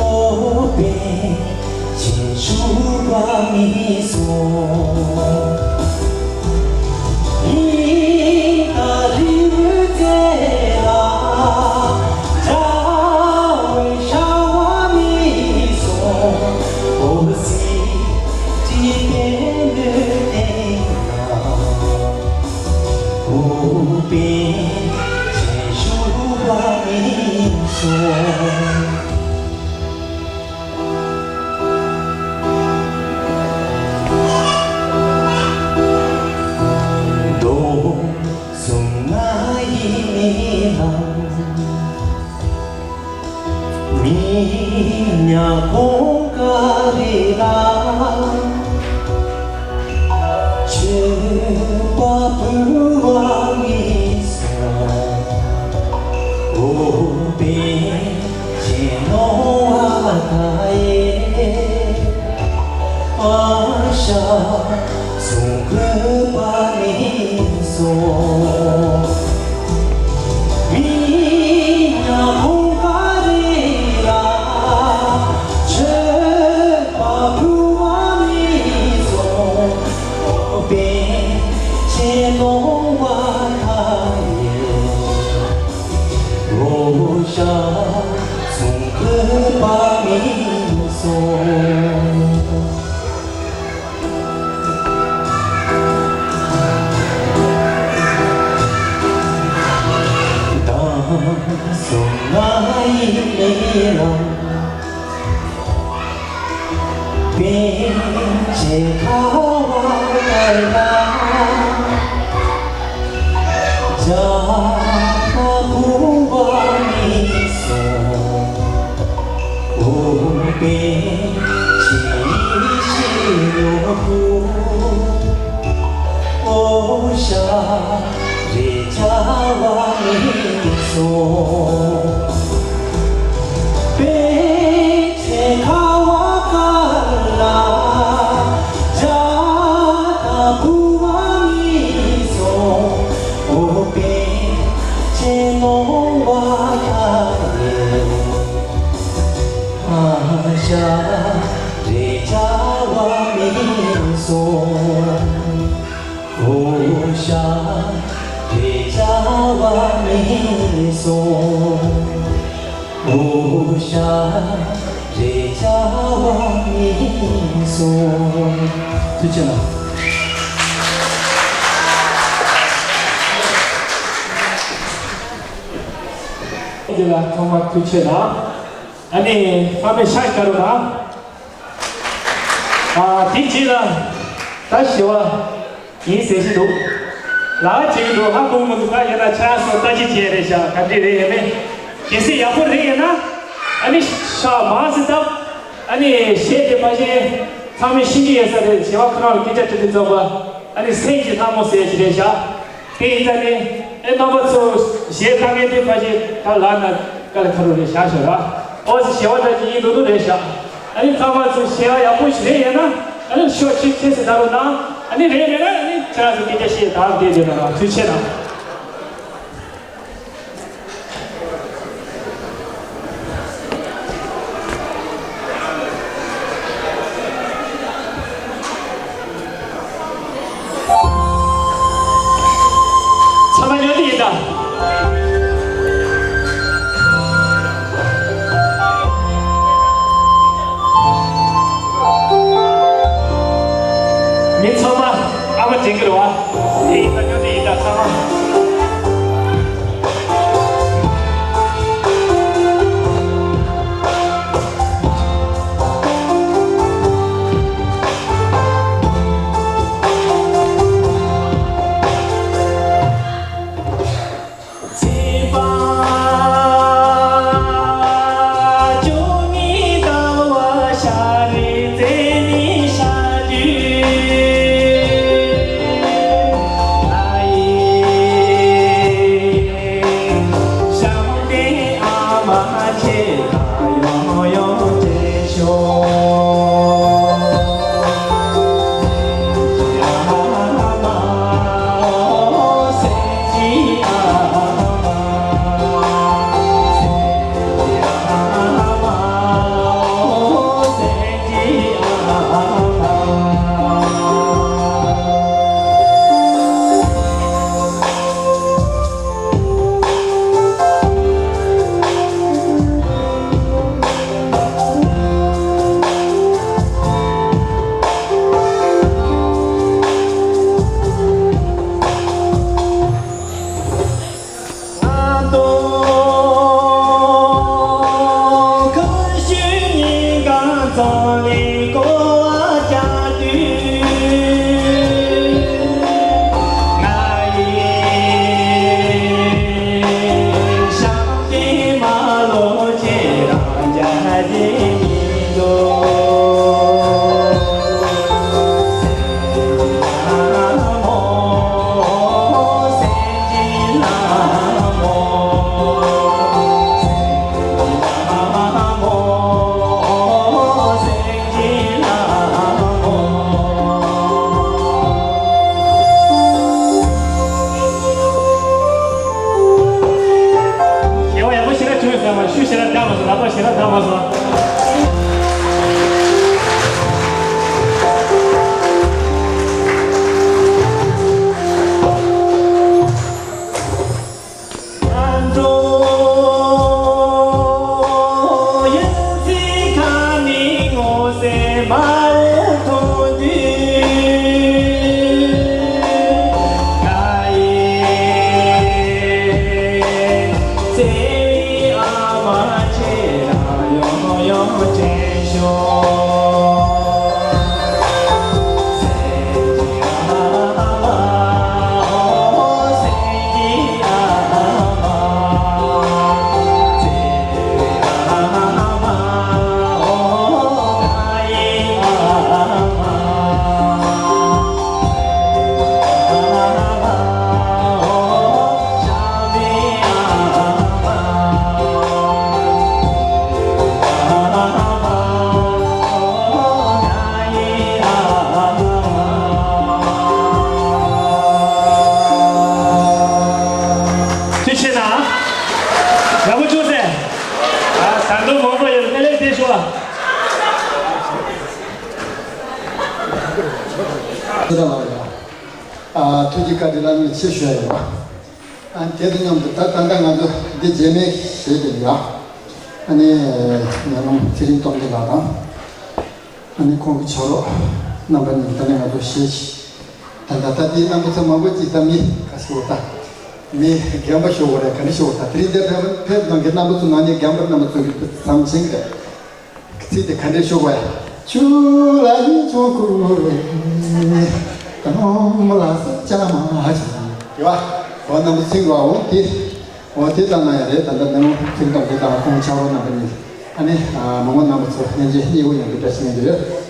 ཨོ་པཎ་ཆེན་བཞུགས་པ་མིན་སོང་། ཉི་ཟླ་རི་བོའི་རྩེ་ལ་འཇའ་འོད་ཤར་བ་མིན་སོང་། ཨོ་སི་ཏི་པད་མོའི་སྟེང་ན། ཨོ་པཎ་ཆེན་བཞུགས་པ་མིན་སོང་། སྟོང་གསུམ་ང་ཡི་རྨི་ལམ། མི་ཉག་གུང་དཀར་རི་ལ། མཆོད་པ་ཕུལ་བ་མིན་སོང་། ཨོ་པཎ་ཆེན་ནོར་བ་དག་ཡེ། ཨ་ཞང་གསུང་གོ་བ་མིན་སོང་། མི་ཉག་གུང་དཀར་རི་ལ་མཆོད་པ་ཕུལ་བ་མིན་སོང་། ཨོ་པཎ་ཆེན་ནོར་བ་དག་ཡེ། ཨོ་ཞང་གསུང་གོ་བ་མིན་སོང་། སྟོང་གསུམ་ང་ཡི་རྨི་ལམ། པཎ་ཆེན་ཁ་བ་དཀར་ལ། འཇའ་ཕུར་བ་མིན་སོང་། ཨོ་པཎ་ཆེན་ཡེ་ཤེས་ནོར་བུ། ཨོ་ཞང་རེ་བྱ་བ་མིན་སོང་། པཎ་ཆེན་ཁ་བ་དཀར་ལ་འཇའ་ཕུར་བ་མིན་སོང་། ཨོ་པཎ་ཆེན་ནོར་བ་དག་ཡེ། ཨ་ཞང་རེ་བྱ་བ་མིན་སོང་། ཨོ་ཞང་རེ་བྱ་བ་མིན་སོང་། ཨོ་ཞང་རེ་བྱ་བ་མིན་སོང་། ཐུགས་རྗེ་གནང་། འདི་ལ་ཚང་མ་ཐུགས་རྗེ་གནང་། ཨ་ནི་ཚང་མས་ཤ་ཞིག་ག་རོགས་གནང་། ཨ་དེ་རྗེས་ལ་ད་ཞི་བ་ཡིན་ཟེར་བཞིན་འདུག་ལ་བྱེད་ཀྱི་འདུག་ཧ་གོ་མི་འདུག་ད་ཡིན་ན་ཆ་སོ་ལྟ་ཅི་བྱས་རེད་ཤག་ག་འདྲ་རེད་ཡིན་མིན། གལ་སྲིད་ཡག་པོ་རེད་ཡིན་ན། ཨ་ནི་ཤ་མང་སེ་བཏབ། ཨ་ནི་གཞས་དེ་མ་གཞི་ཚང་མས་ཤེས་ཀྱི་ཡོད་ས་རེད། ཞི་བ་ཁོ་རང་ལ་སྐད་ཆ་དྲི་དུས་ཙམ་པ་ཨ་ནི་སེམས་ཀྱི་ལྷ་མོ་ཟེར་གྱི་རེད་ཤག་དེ་ཡིན་ཙང་ནི་ཨེ་རྣམ་པ་ཚོ་གཞས་ལྟ་མཁན་དེ་ཕ་ཞིག་ད་ལ་ན་དཀའ་ལས་ཁ་རུ་རེད་ཤག་ཤོད་ར། ཨོ་ཙི་ཞི་བ་ད་ཅི་ཡིན་འདུག་འདུག་རེད་ཤག་ཨ་ནི་ཚང་མ་ཚོ་ཞི་བ་ཡག་པོ་ཞིག་རེད་ཡིན་ན་ཨ་ནི་ཤོག་ཅིག་ཁྱེད་ཚོ་ད་རུ་ན་ཨ་ནི་རེད་མེད་ན་ཨ་ནི་ཁྱེད་རང་ཚོ་སྐད་ཆ་བཤད་དང་བསྡད་བསྡད་ན་ར་ཐུགས་ཆེ་གནང་། ཚང་མ་ཉོ་དེ་ཡིན་ད། མི་ཚང་མ་ཨ་མ་དྲན་གི་རེད་བ། དེ་ཡིན་ད་ཉོ་དེ་ཡིན་ད་ཚང་མ། ཆུ་ཞེ་དྲག་བཏང་མ་སོང་། ལག་པ་ཞེ་དྲག་བཏང་མ་སོང་། ཐུགས་རྗེ་གནང་། ཡག་པོ་བྱུང་ཟེར། ཨ། ད་དུང་མང་པོ་ཡོད། ཨེ་ལེ་དེ་ཤོག་ཨ། ཨ། ཐུགས་རྗེ་བཀའ་དྲིན་བླ་མའི་ཆེ་ཞུ་ཡ་ཡོད། ཨ། དེ་དང་མཉམ་དུ་ད་ད་ལྟ་ང་ཚོ་འདི་རྗེས་མའི་གཞས་དེ་ཡ། ཨ་ནི་ཉེ་ལམ་ཚེ་རིང་སྟོབས་རྒྱལ་ལགས་དང་། ཨ་ནི་ཁོང་གི་ཆ་རོགས་རྣམ་པ་གཉིས་ད་ནི་ང་ཚོ་གཞས་ཤིག་ད་ད་ད་དེའི་རྣམ་པ་ཚོ་མང་པོ་ཅིག་ད་མི་ག་ཞིག་འོ་ད་མི་རྒན་པ་ཞོག་གོ་རེད། ག་རེ་ཞོག་གོ། ད་དེ་རིང་འདིར་ཕེབས་ཕེབས་གནང་མཁན་རྣམ་པ་ཚོ་ནང་ནས་རྒན་པ་རྣམ་པ་ཚོ་གི་བསམ་ཆེན་རེད། ཚིག་དེ་ག་འདྲས་ཤོག་གོ། ཆུ་ལ་ཡིད་ཆོག་ཁུ་རེད། ད་ནོ་མ་ལ་ས་ཅ་མ་ཅི་ཡ། འོ་རྣམ་པ་ཚིག་རོ། འོ་དེ། འོ་དེ་ལྟ་ན་ཡང་རེད། ད་ལྟ་ནང་ཚིག་དང་དེ་དང་ཁོང་ཆ་རོགས་རྣམ་པ་གཉིས། ཨ་ནི་མ་མོ་རྣམ་པ་ཚོ་སྙན་རྗེ་སྙིང་པོ་ཡོང་གི་བཀྲ་ཤིས་སྙིང་འདོད།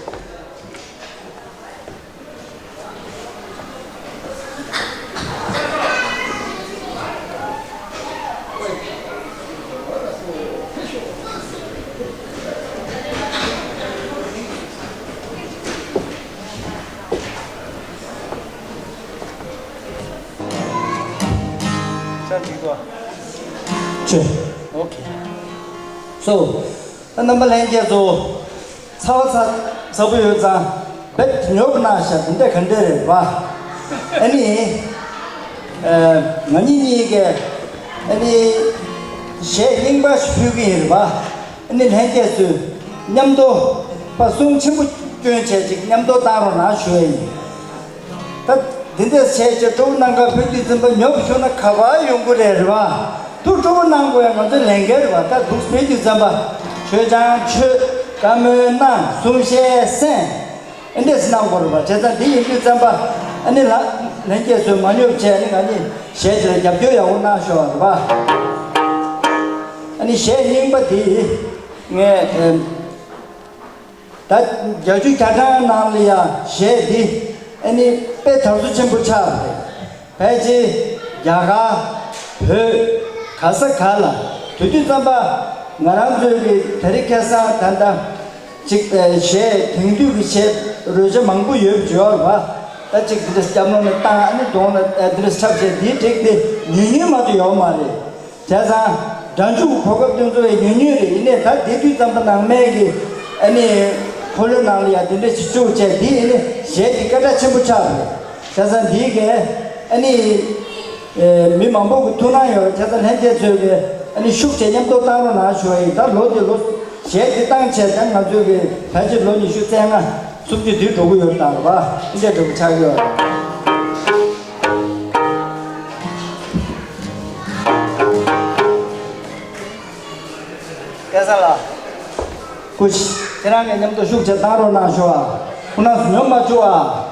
ཅན་འགྲིག་གོ། ཅེ། ཨོ་ཁེ། སོ། རྣམ་པ་ལྷན་རྒྱས་ཚོ། ཚ་བ་ཚ་ཚ་པོ་ཡོད་ཙང་བེད་ཉོབ་གནང་ཤག་འདི་འདྲ་ག་འདྲ་རེད་པ། ཨ་ནི། ཨ། ང་གཉིས་གཉིས་ཀས་ཨ་ནི་གཞས་རྙིང་པ་ཞིག་ཕུལ་གྱི་ཡིན་རེད་པ། ཨ་ནི་ལྷན་རྒྱས་ཚོས་མཉམ་དུ་པ་སྲུང་ཆེན་པོ་སྐྱོན་བྱས་ཅིག་མཉམ་དུ་བཏང་རོགས་གནང་ཞུ་ཡ་ཡིན། ད་འདི་འདྲ་བྱས་བྱས་སྤྲོ་པོ་གནང་ག་ཕེབས་དུས་ཙམ་པ་ཉོབ་ཤོར་ན་ག་པར་ཡོང་གི་རེད་རེད་པ། ཐུགས་སྤྲོ་པོ་གནང་དགོས་ཡ་ང་ཚོའི་ལས་འགན་རེད་པ། ད་འདུག་ཕེབས་དུས་ཙམ་པ་མཆོད་ཆང་མཆོད། བཀའ་མོལ་གནང་། གསུང་བཤད་གསན། ཨེ་འདྲས་གནང་དགོས་རེད་པ། བྱས་ཙང་འདི་ཡིན་དུས་ཙམ་པ་ཨ་ནི་ལ་ལྷན་རྒྱས་ཚོས་མ་ཉོབ་བྱས། ཨ་ནི་ང་གཉིས་གཞས་དེ་ལ་རྒྱབ་སྐྱོར་ཡག་པོ་གནང་ཤོག་རེད་པ། ཨ་ནི་གཞས་རྙིང་པ་འདི་ངས། ཨེམ། ད་བརྒྱད་ཅུ་གྱ་གྲངས་ནང་ལ་ཡང་གཞས་འདི་ཨ་ནི་དཔེ་དར་སོ་ཆེན་པོ་ཆགས་པ་རེད། ཕལ་ཆེར་རྒྱ་གར། བོད། ག་ས་ག་ལ། དེ་དུས་ཙམ་པ་ང་རང་ཚོའི་གི་དེ་རིང་ཁ་སང་ད་ལྟ་ཅིག་ཨ་གཞས་དེང་དུས་ཀྱི་གཞས་རོལ་ཆ་མང་པོ་ཡོད་པ་བརྗོད་པ་རེད་པ། ད་ཅིག་འདི་འདྲ་སྐྱབས་ལོ་ནས་བཏང་། ཨ་ནི་གདོང་ལ་ཨ་འདི་འདྲ་འཁྲབ་བྱས། འདིའི་ཊེག་དེ་ཉུང་ཉུང་མ་གཏོགས་ཡོད་མ་རེད། བྱས་ཙང་སྒྲ་འཇུག་གོ་སྐབས་དེ་ཚོ་ཡང་ཉུང་ཉུང་རེད། ཡིན་ནའི་ད་དེ་དུས་ཙམ་པ་ནང་མའི་གི་ཨ་ནི་འཁོར་ལོའི་ནང་ལ་ཡང་དེ་འདྲ་ཞིག་བཅུག་བྱས། དེ་ཨ་ནི་གཞས་དེ་སྐད་གྲགས་ཆེན་པོ་ཆགས་པ་རེད། བྱས་ཙང་དེའི་གི་ཨ་ནི་ཨེ་མི་མང་པོ་གི་ཐུགས་སྣང་ཡོད་རེད། བྱས་ཙང་ལྷན་རྒྱས་ཚོས་གི་ཨ་ནི་ཤུགས་ཆེ་མཉམ་དུ་བཏང་རོགས་གནང་ཞུ་བ་ཡིན། ད་ལོ་དེ་ལོ་གཞས་དེ་བཏང་བྱས་ད་ང་ཚོའི་གི་ཕལ་ཆེར་ལོ་ཉི་ཤུ་རྩ་ལྔ་སུམ་ཅུ་དེ་འགྲོ་གི་ཡོད་རེད། ད་རེད་པ། དེ་འདྲ་འགྲོ་གི་ཆགས་ཀྱི་ཡོད་རེད། སྐལ་བཟང་ལགས། སྐུ་མཁྱེན་རང་གིས་མཉམ་དུ་ཤུགས་ཆེ་བཏང་རོགས་གནང་ཤོག་ཨ། ཁོ་རང་ཚོ་ཉོབ་མ་བཅུག་ཨ།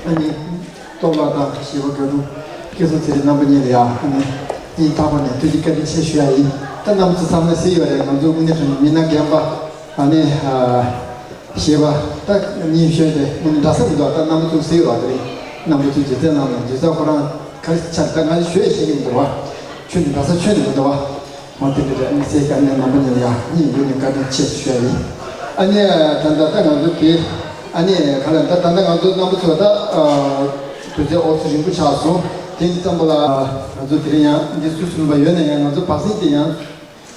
ཨ་ནི། སྟོབས་ལགས་དང་ཞེས་པ་དགའ་འདུག་སྐལ་བཟང་ཚེ་རིང་རྣམ་པ་གཉིས་ལ་ཡ་ཨ་ནི། སྙིང་ཐག་པ་ནས་ཐུགས་རྗེ་བཀའ་དྲིན་ཆེ་ཞུ་ཡ་ཡིན། ད་རྣམ་པ་ཚོ་ཚང་མས་གཟིགས་ཡོད་རེད། ང་ཚོ་དངོས་གནས་དྲང་གནས་མི་སྣ་རྒན་པ་ཨ་ནི། ཞེས་པ་ད་གཉིས་ཤོད་དེ་དངོས་གནས་འདྲ་ས་མི་འདུག་ད་རྣམ་པ་ཚོ་གཟིགས་ཡོད་རེད། རྣམ་པ་ཚོ་རྗེ་བཙན་ལགས་ནས་རྗེ་བཙན་ཁོ་རང་ག་རེ་ཆགས་ད་ང་ཞོད་ཤེས་ཀྱི་མི་འདུག་བ། ཁྱོད་ནི་འདྲ་ས་ཁྱོད་ནི་མི་འདུག་བ། འོ་དེ་འདྲ་རེད། ཨ་ནི་སྲས་ཀྱི་ཨ་ནེ་རྣམ་པ་གཉིས་ལ་ཡང་སྙིང་ཡུལ་ནས་བཀའ་དྲིན་ཆེ་ཞུ་ཡ་ཡིན། ཨ་ནི་ད་ལྟ་ད་ང་ཚོ་དེ་ཨ་ནི་ག་ལ་ད་ད་ལྟ་ང་ཚོ་རྣམ་པ་ཚོ་ད་དུས་ཚོད་འོ་ཙམ་རིང་པོ་ཆགས་སོང་། དེ་ཙམ་པ་ལ་ང་ཚོ་དེ་རིང་ཡང་འདི་སུ་གསུངས་པ་ཡོད་ན་ཡང་ང་ཚོ་བག་ཟིན་དེ་ཡང་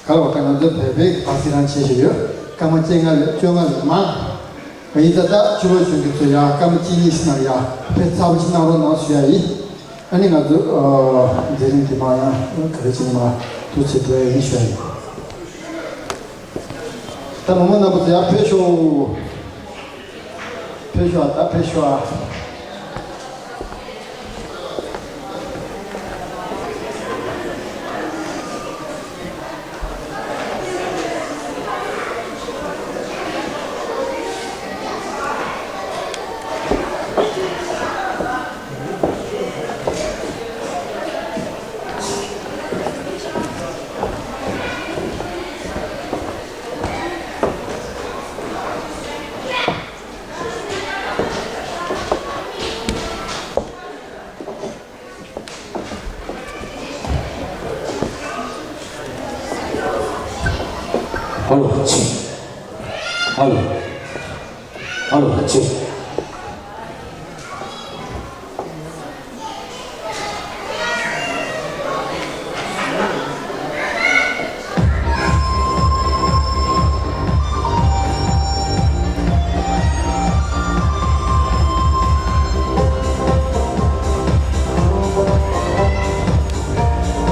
ག་ལ་བ་ད་ང་ཚོ་བོད་པའི་བག་ཟིན་རང་བྱེད་བཞིན་ཡོད། སྐར་མ་བཅོ་ལྔ་ལས་བཅོ་ལྔ་ལས་མང་། ཡིན་ད་ལྟ་ཕྱི་ལོགས་གཞོན་སྐྱེས་ཚོ་ཡ་སྐར་མ་གཅིག་གཉིས་ཤིག་ནང་ཡ་དཔེ་ཚ་པོ་ཅིག་གནང་རོགས་གནང་ཞུ་ཡ་ཡིན། ཨ་ནི་ང་ཚོ་མཛད་རིམ་འདི་མ་ཡང་ག་རེ་བྱས་ནས་མ་ཐུགས་ཆེ་འགྲོ་ཡ་ཡིན་ཞུ་ཡ་ཡིན། ད་མི་མང་རྣམ་པ་ཚོ་ཡར་ཕེབས་ཤོག་ཕེབས་ཤོག་ད་ཕེབས་ཤོག་ཨ་ལོ་ཆེ། ཨ་ལོ། ཨ་ལོ་ཆེ།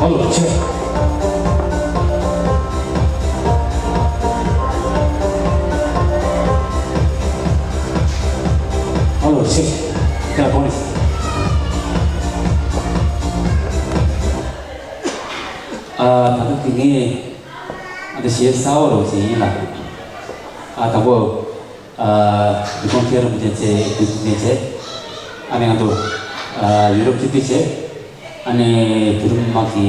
ཨ་ལོ་ཆེ། ཨ་ལོ་ཆེ། ཡ་གོ་ནི། ཨ། ད་ལྟ་དེ་ངས་ཨ་ནི་གཞས་གསར་པ་རོགས་བྱེད་ཡིན་ལ། ཨ། དང་པོ། ཨ། འབྲི་གུང་མཁན་རིན་པོ་ཆེ་མཛད་དེ་ནས་བྱས། ཨ་ནི་ང་ཚོ། ཨ། ཡུ་རོབ་སྤྱི་འཐུས་བྱས། ཨ་ནི་བོད་རིགས་མི་མང་གི་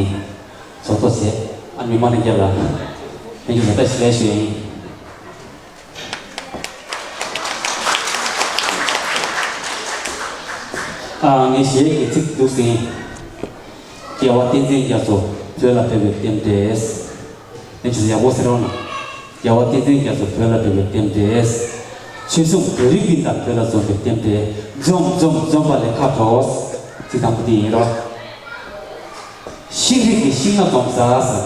ཚོགས་གཙོ་བྱས། ཨ་ནི་མི་མང་ལྷན་རྒྱས་ལ་ལྷན་རྒྱས་ཚོ་བཀྲ་ཤིས་བདེ་ལེགས་ཞུ་ཡིན། ཨ། ངས་གཞས་ཀྱི་ཚིག་འདུག་ཟིན། རྒྱལ་བ་བསྟན་འཛིན་རྒྱ་མཚོ་བོད་ལ་ཕེབས་པའི་རྟེན་འབྲེལ། ལན་ཅིག་ཡག་པོ་ཟེར་རོགས་གནང་། རྒྱལ་བ་བསྟན་འཛིན་རྒྱ་མཚོ་བོད་ལ་ཕེབས་པའི་རྟེན་འབྲེལ། ཆོས་སྲུང་བོད་རིགས་སྤུན་ཟླ་བོད་ལ་འཛོམས་པའི་རྟེན་འབྲེལ། འཛོམས་འཛོམས་འཛོམས་པ་ལས་ཁ་དྲོ། ཚིག་དང་པོ་འདི་ཡིན་རོགས། ཤིང་རིགས་ཀྱི་ཤིང་སྣ་འཛོམས་ས་ཟེར།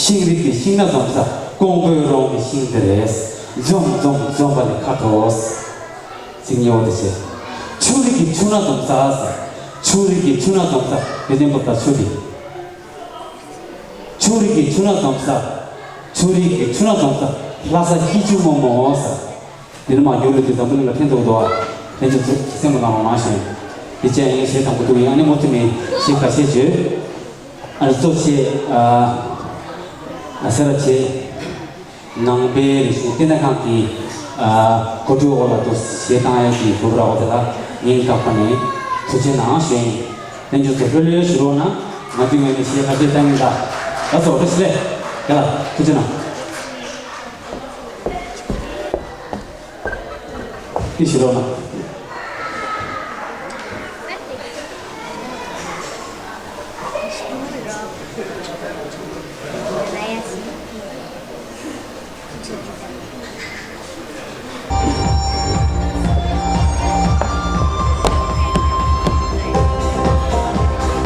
ཤིང་རིགས་ཀྱི་ཤིང་སྣ་འཛོམས་ས། ཀོང་པོའི་རོང་གི་ཤིང་དེ་རེད། འཛོམས་འཛོམས་འཛོམས་པ་ལས་ཁ་དྲོ། ཚིག་གཉིས་པ་དེ་བྱས། ཆུ་རིགས་ཀྱི་ཆུ་སྣ་འཛོམས་ས་ཟེར། ཆུ་རིགས་ཀྱི་ཆུ་སྣ་འཛོམས་ས། དེ་ནས་འབབ་ད་ཆུ་རེད། ཆུ་རིགས་ཀྱི་ཆུ་སྣ་འཛོམས་ས། ཆུ་རིགས་ཀྱི་ཆུ་སྣ་འཛོམས་ས། ལྷ་ས་སྐྱིད་ཆུ་མོག་མོག་ཟེར། འདི་ནི་མ་འགྱུར་ལུས་ཀྱི་འཛམ་བུ་གླིང་ལ་ཕན་ཐོགས་འདུག་ཨ། ཕན་ཆད་ཚོ་སེམས་ལ་གནང་རོགས་གནང་ཞེས། དེ་བྱས་ངས་གཞས་དང་པོ་འདུག་ཡང་ནི་མུ་མཐུད་ནས་གཞས་ཁ་ཤས་བརྗོད། ཨ་ནི་གཙོ་ཆེ། ཨ། ཨ། སེ་ར་བྱེས། ནང་པའི་རིག་གཞུང་བསྟི་གནས་ཁང་གི། ཨ། གོ་སྒྲིག་འོག་ལ་འདུག་གཞས་བཏང་ཡས་ཀྱི་གོ་སྒྲིག་འོག་དེ་ལ་ངས་དགའ་པོ་ནས་ཐུགས་རྗེ་གནང་ཞུ་ཡིན། ལྷན་རྒྱས་ཚོ་ལྷོད་ལྷོད་བཞུགས་རོགས་གནང་། ང་ཚོའི་ངོས་ནས་གཞས་ཁ་ཤས་བཏང་ཡིན་ད། ལགས་སོ། བཀྲ་ཤིས་བདེ་ལེགས། ཡ་ལ་ཐུགས་རྗེ་གནང་། ཏི་ཤི་རོ་ན།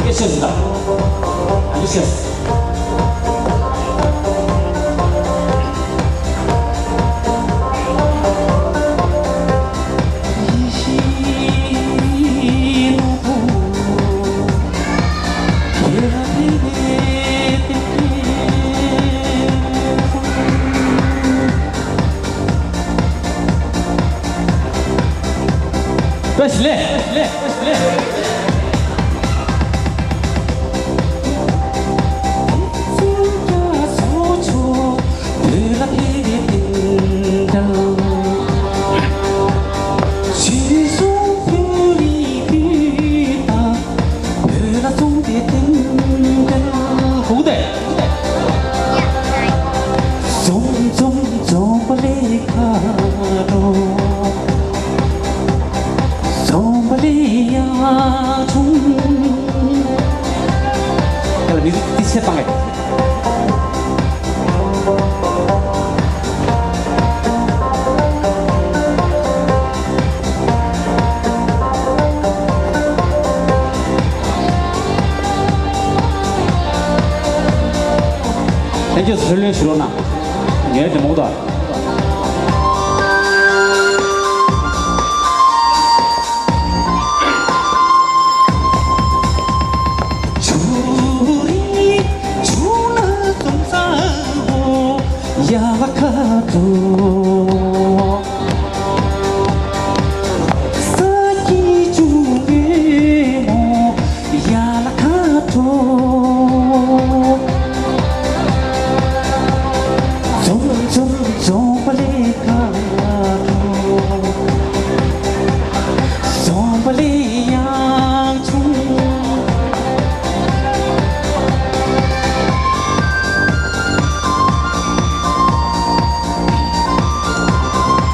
Yes, yes, yes. བཀྲ་ཤིས་བདེ་ལེགས། འཛོམས་འཛོམས་འཛོམས་པ་ལས་ཁ་དྲོ། འཛོམས་པ་ལས་ཡང་ཆུང་། ད་ལ་མི་ཚེ་འདི་ཕྱེད་བཏང་ངས། ལྷན་རྒྱས་ཚོ་ལྷོད་ལྷོད་བཞུགས་རོགས་གནང་། ངའི་དེ་མོ་ད།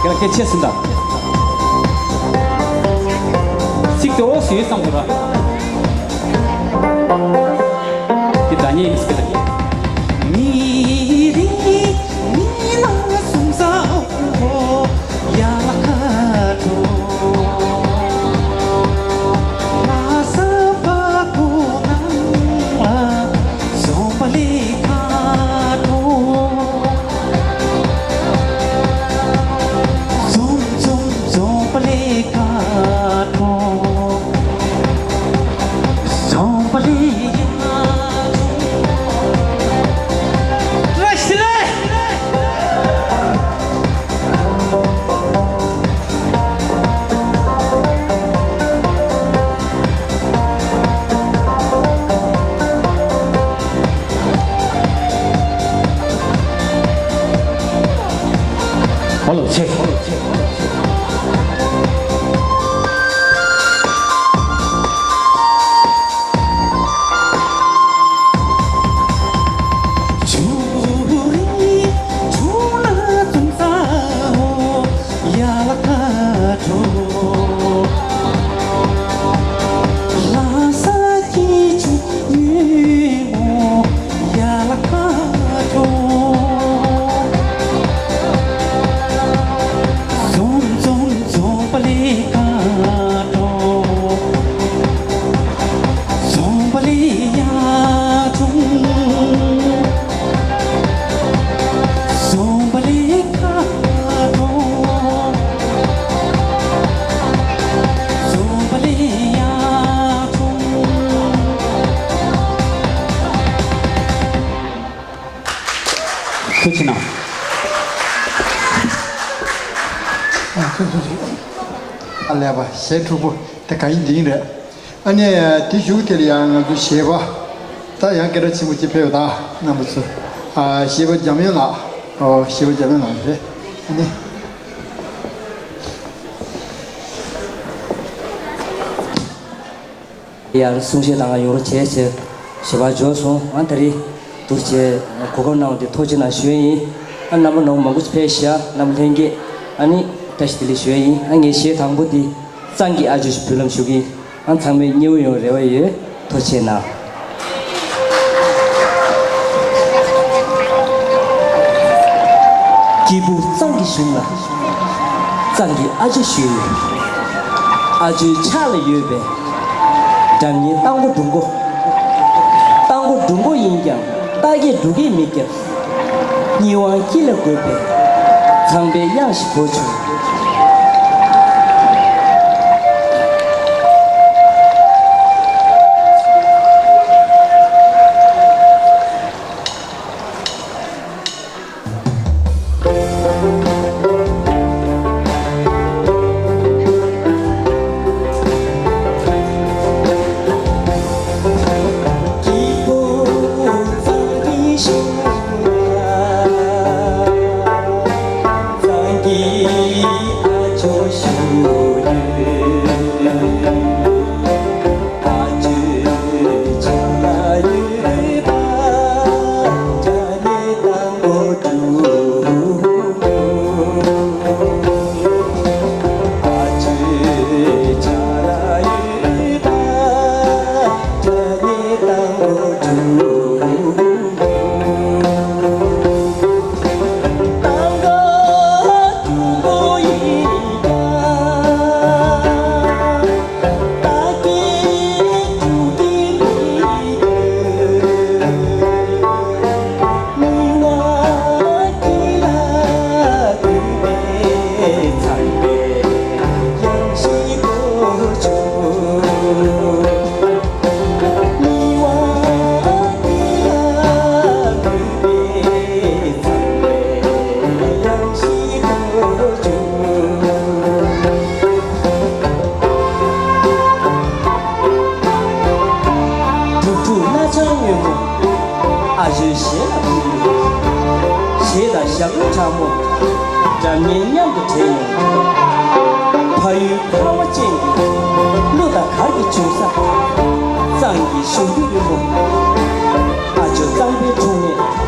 ཁྱེད་ལ་སྐད་ཆ་ཟིན་ད། ཚིག་དེ་འོ་ཟེར་བསམ་དགོས་ར། དེ་ད་ཉེ་ཡིན་སྐད་ད་ཉེ། ལས་པ་གཞས་འཁྲུག་པོ་དེ་ག་ཡིན་འདི་ཡིན་རེད། ཨ་ནི་དེ་གཞུག་དེ་ལ་ཡང་ང་ཚོ་གཞས་པ་ད་ཡང་སྐད་གྲགས་ཆེན་པོ་ཅིག་ཕེབས་ཡོད་ད་རྣམ་པ་ཚོ། ཨ་གཞས་པ་འཇམ་དབྱངས་ལགས། ཨོ་གཞས་པ་འཇམ་དབྱངས་ལགས་རེད། ཨ་ནི། ཡར་གསུང་བཤད་གནང་ག་ཡོང་རོགས་བྱས་བྱས། ཞེ་པར་འབྱོར་སོང་། ཨ་ད་རེས་འདུག་བྱས་གོ་སྐབས་གནང་བ་དེ་ཐུགས་རྗེ་གནང་ཞུ་ཡས་ཡིན། ཨ་རྣམ་པ་ནང་མང་པོ་ཕེབས་ཤག་རྣམ་པ་ལྷན་རྒྱས། ཨ་ནི་བཀྲ་ཤིས་བདེ་ལེགས་ཞུ་ཡས་ཡིན། ཨ་ངའི་གཞས་དང་པོ་འདི་གཙང་གི་ཨ་ཇོ་ཞེས་འབུལ་ལམ་ཞུ་གི་ཡིན། ཨ་ཚང་མས་མཉེས་པོ་ཡོང་རེ་བ་ཡོད། ཐུགས་རྗེ་གནང་། སྐྱེས་བུ་གཙང་གི་གཞུང་ལ་གཙང་གི་ཨ་ཇོ་ཞུས། ཨ་ཇོའི་ཕྱག་ལ་ཡོད་པའི་སྒྲ་སྙན་རྟ་མགོ་འབྲུག་མགོ། རྟ་མགོ་འབྲུག་མགོ་ཡིན་ཀྱང་རྟ་སྐད་འབྲུག་སྐད་མི་རྒྱབ། སྙན་དབང་དཀྱིལ་ལ་དགོད་པའི་ཚངས་པའི་དབྱངས་ཤིག་གོ་བྱུང་། འབྲུག་འབྲུག་སྣ་ཆང་སྔོན་མོ། ཨ་ཇོའི་གཞས་ལ་ཕུལ་ཡོད། གཞས་དང་ཞབས་བྲོ་གྲགས་མོ། སྒྲ་སྙན་མཉམ་དུ་འདྲེས་ཡོང་། ཕ་ཡུལ་ཁ་བ་ཅན་གྱི་གླུ་དང་གར་གྱི་འབྱུང་ས། གཙང་གི་གཞུང་རྒྱུད་རིང་མོ། ཨ་ཇོ་གཙང་པའི་འཁྲུངས་གནས།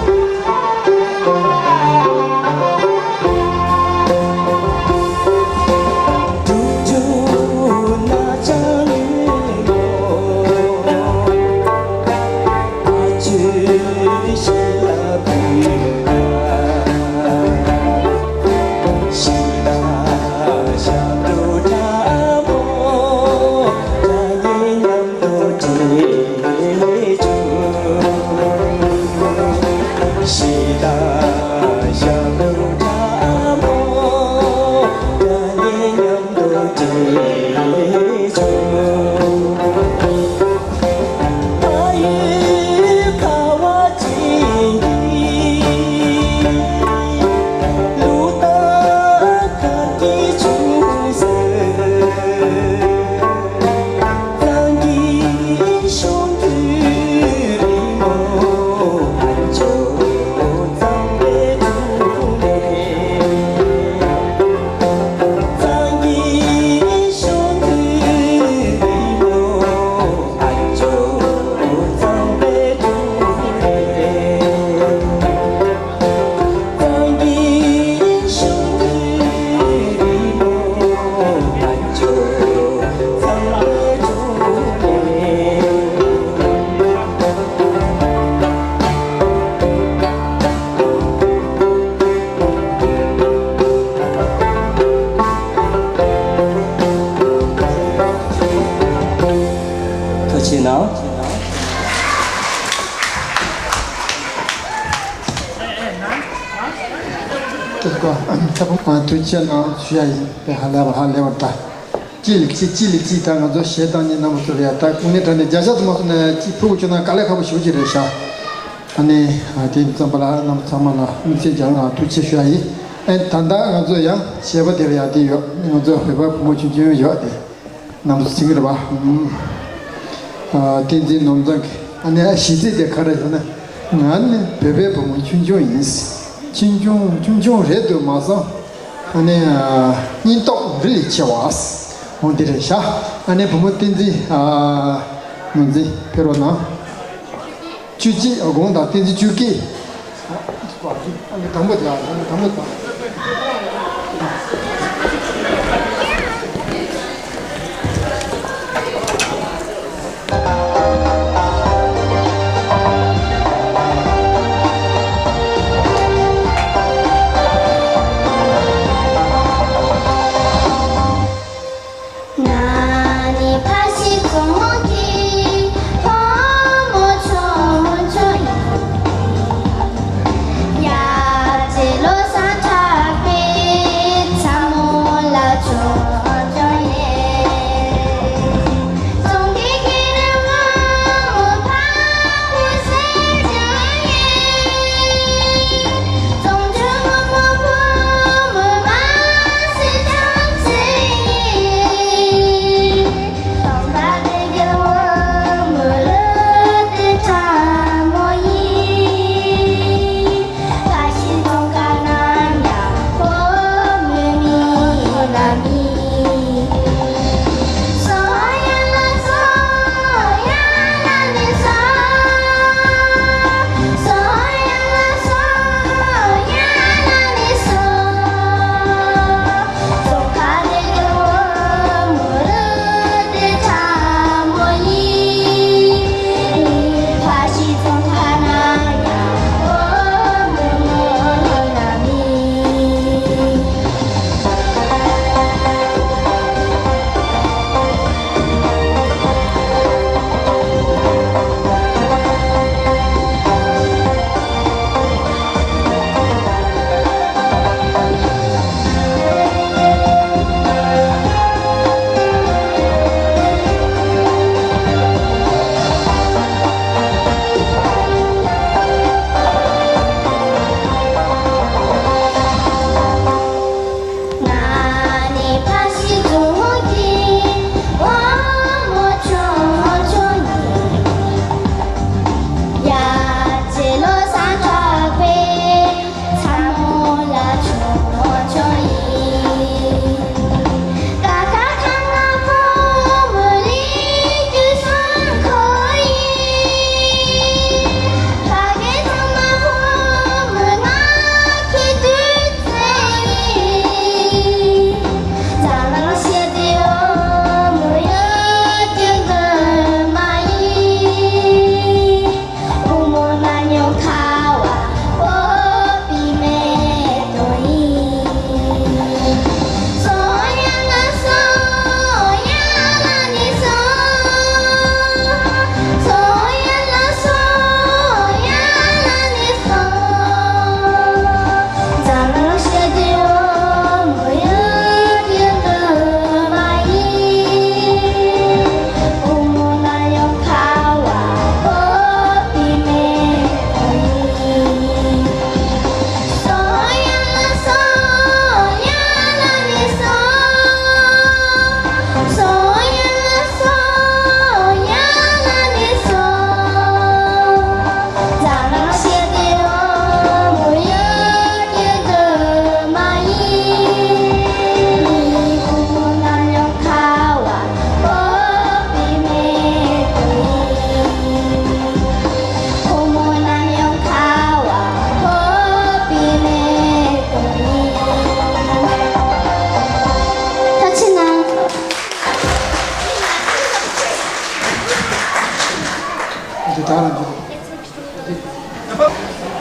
ཐུགས་རྗེ་གནང་། ཐུགས་རྗེ་གནང་ཞུ་ཡ་ཡིན་པས། ཧ་ལས་པ་ཧ་ལས་པ་ད། གཅིག་ལས་གཅིག་གཅིག་ལས་གཅིག་ད་ང་ཚོ་གཞས་བཏང་ནས་རྣམ་པ་ཚོ་ལ་ཡ་ད་དངོས་གནས་དྲང་གནས་བརྒྱ་ཆ་དུ་མ་སོང་ན་གཅིག་ཕུལ་དགོས་བྱུང་ན་དཀའ་ལས་ཁག་པོ་ཞེ་པོ་ཅིག་རེད་ཤག་ཨ་ནི་དེ་ཙམ་པ་ལ་རྣམ་པ་ཚང་མ་ལ་དམིགས་བསལ་རྒྱ་ལ་ཐུགས་རྗེ་ཆེ་ཞུ་ཡ་ཡིན། ཨེ་ད་ལྟ་ང་ཚོ་ཡང་གཞས་པ་དེ་ལ་ཡང་དེ་ཡོད། ང་ཚོ་བོད་པ་བུ་མོ་ཆུང་ཆུང་ཡོད་དེ། ནམ་སེང་རེད་པ། ཨ་བསྟན་འཛིན་ནོར་བཟང་གི་ཨ་ནི་གཞས་ཚིག་དེ་ག་རེ་ཟེར་ན། ང་ནི་བོད་པའི་བུ་མོ་ཆུང་ཆུང་ཡིན། ཆུང་ཆུང་ཆུང་ཆུང་རེད་འདུག་མ་སོང་། ཨ་ནི་སྙིང་སྟོབས་རི་ལས་ཆེ་བ། འོ་འདི་རེད་ཤག་ཨ་ནི་བུ་མོ་བསྟན་འཛིན་ནོར་འཛིན་ཕེབས་རོགས་གནང་། བཅུ་གཅིག་དགོངས་དག་བསྟན་འཛིན་བཅུ་གཅིག་ཨ་ནི་དང་པོ་དེ་ཨ་ནི་དང་པོ་དང་། ང་ནི་ཕ་ཤི་ཙོང་གི་བུ་མོ་ཆུང་ཆུང་ཡིན། ཡ་ཅེ་ལོ་སང་དྲག་པའི་ཚ་མོ་ལ་ཆུང་ཆུང་ཡིན། ཙོང་གི་གི་རེ་བ་མོ་ཕ་ཁུ་སེ་ཅང་ཡིན། ང་ནི་ཕ་ཤི་ཙོང་གི་བུ་མོ་ཆུང་ཆུང་ཡིན། ཡ་ཅེ་ལོ་སང་དྲག་པའི་ཚ་མོ་ལ་ཆུང་ཆུང་ཡིན། ཀ་ཁ་ཁ་ང་བུ་མོ་ལི་ཀུ་སང་ཁོ་ཡིན། ཕ་གི་ཚང་མ་བུ་མོ་ང་ཁྱེད་དུས་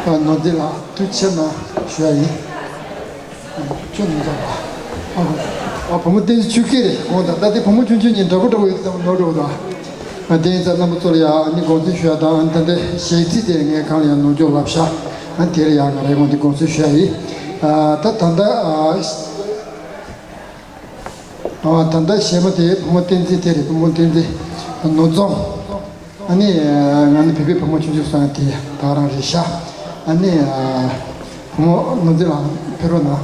ཨ་ནོར་འཛིན་ལགས་ཐུགས་རྗེ་ཆེ་གནང་ཞུ་ཡ་ཡིན། ཁྱོད་མི་འདྲ་བ། ཨ་བུ་མོ་བསྟན་འཛིན་ཆོས་སྐྱིད་རེད། དགོངས་དག་ད་ལྟའི་བུ་མོ་ཆུང་ཆུང་གཉིས་འདྲ་པོ་འདྲ་པོ་ཡོད་དམ་ནོར་འགྲོ་འདུག་ཨ་དེ་ཡིན་ཙང་རྣམ་པ་ཚོ་ལ་ཡ་ཨ་ནི་དགོངས་སེལ་ཞུ་ཡ་དང་ཨ་ནི་ད་ལྟའི་གཞས་ཚིག་དེ་ངས་གང་ལ་ཡ་ནོར་འཁྱོག་ལབ་ཤག་ཨ་དེ་ལ་ཡ་ང་རའི་དགོངས་དེ་དགོངས་སེལ་ཞུ་ཡ་ཡིན། ཨ་ད་ད་ལྟ་ཨ། ཨ་ད་ལྟ་གཞས་མ་དེ་བུ་མོ་བསྟན་འཛིན་དེ་རེད། བུ་མོ་བསྟན་འཛིན་ནོར་འཛོམས། ཨ་ནི་ང་ནི་བོད་པའི་བུ་མོ་ཆུང་ཆུང་སོང་ཡ་དེ་ད་རང་རེད་ཤག་ཨ་ནི་བུ་མོ་ནོར་འཛིན་ལགས་ཕེབས་རོགས་གནང་།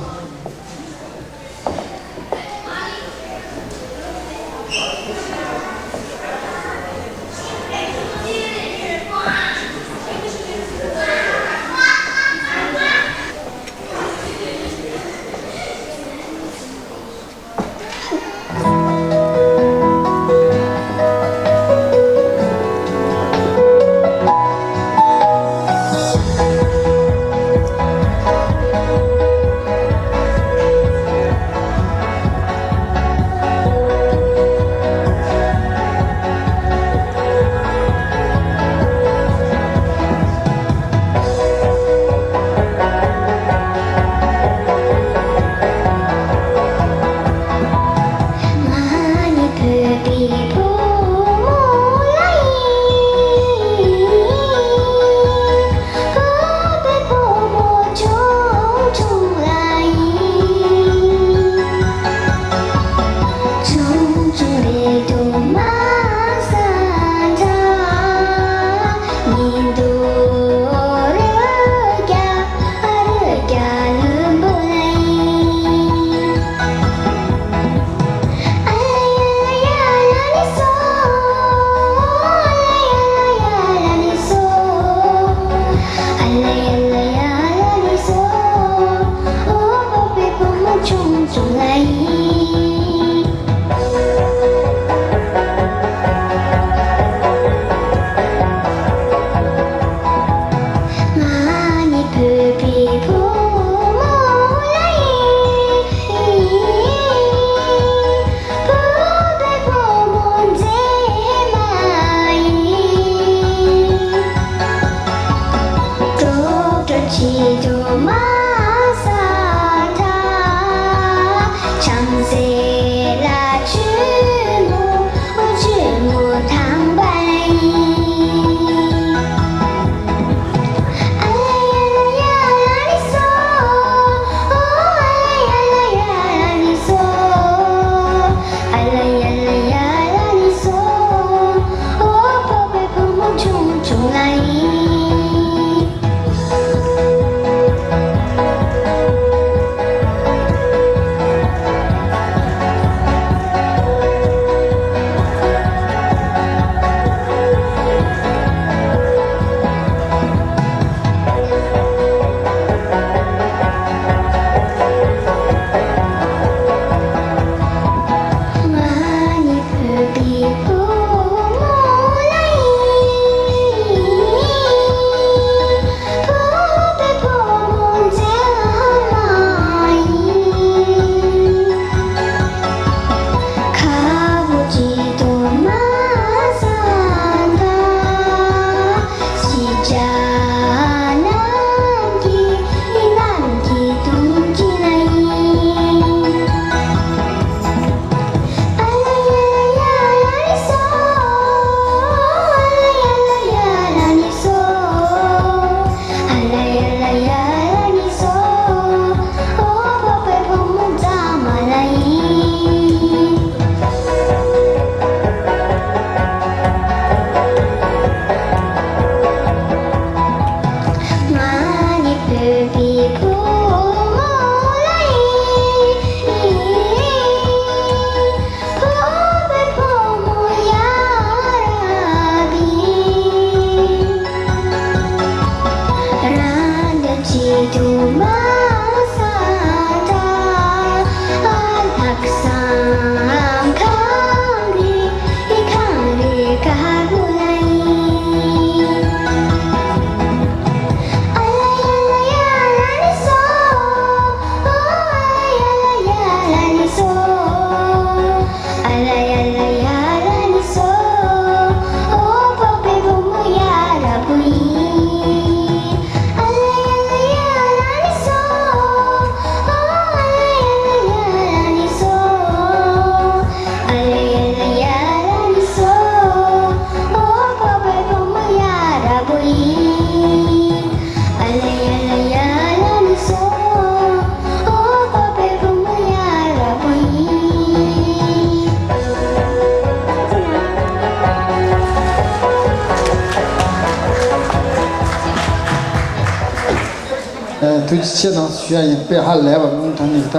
ཐུགས་རྗེ་ཆེ་གནང་ཞུ་ཡ་ཡིན། དཔེ་ཧ་ལས་པ་སྔོན་ཐོན་ནས་ད།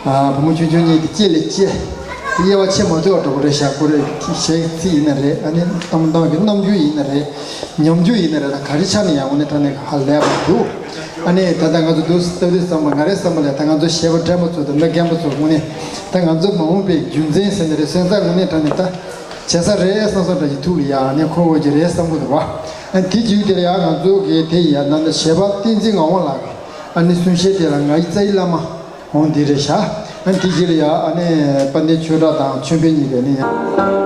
ཨ། བུ་མོ་ཆུང་ཆུང་གཉིས་ཀྱི་ལྕེ་ལས་སྐྱེས། དབྱེ་བ་ཕྱེ་མ་ཐུབ་པ་འདྲ་པོ་རེད་ཤག་ཁོ་རེ་གཞས་ཚིག་ཡིན་ན་རེད། ཨ་ནི་གཏམ་གཏམ་གྱི་རྣམ་འགྱུར་ཡིན་ན་རེད། ཉམས་འགྱུར་ཡིན་ན་རེད། ད་ག་རེ་ཆ་ནས་ཡང་དངོས་གནས་དྲང་གནས་ཧ་ལས་པ་འདུག་ཨ་ནི་ད་ལྟ་ང་ཚོ་འདུག་སྟབས་བདེ་བསམ་པ། ང་རའི་བསམ་པ་ལ་ད་ང་ཚོ་གཞས་པ་འདྲེས་མ་ཚོ་དང་མི་རྒན་པ་ཚོ་དངོས་གནས་ད་ང་ཚོ་མ་འོངས་པའི་རྒྱུ་མཚན་ཟེར་ན་རེད། སོན་རྩ་དངོས་གནས་དྲང་གནས་ད་བྱེད་ས་རེད་བསམ་བསམ་འདྲ་ཞིག་ཐུག་ལ་ཡ། ཨ་ནི་ཁོ་འོ་ཅི་རེད་བསམ་གི་འདུག་བ། ཨ་ནི་དེ་རྗེས་དེ་ལ་ཡ་ང་ཚོ་གི་དེ་ཡ་ན་ན་གཞས་པ་བསྟན་འཛིན་ངག་དབང་ལགས་ཀྱི་ཨ་ནི་གསུང་གཞས་དེ་ལ་ང་ཡི་རྩ་བའི་བླ་མ། འོང་འདི་རེད་ཤག་ཨ་ནི་དེ་རྗེས་ལ་ཡ་ཨ་ནི་དཔལ་ལྡན་ཆོས་གྲགས་དང་ཆོས་འཕེལ་གཉིས་ཀྱིས་ཨ་ནི་ཡ།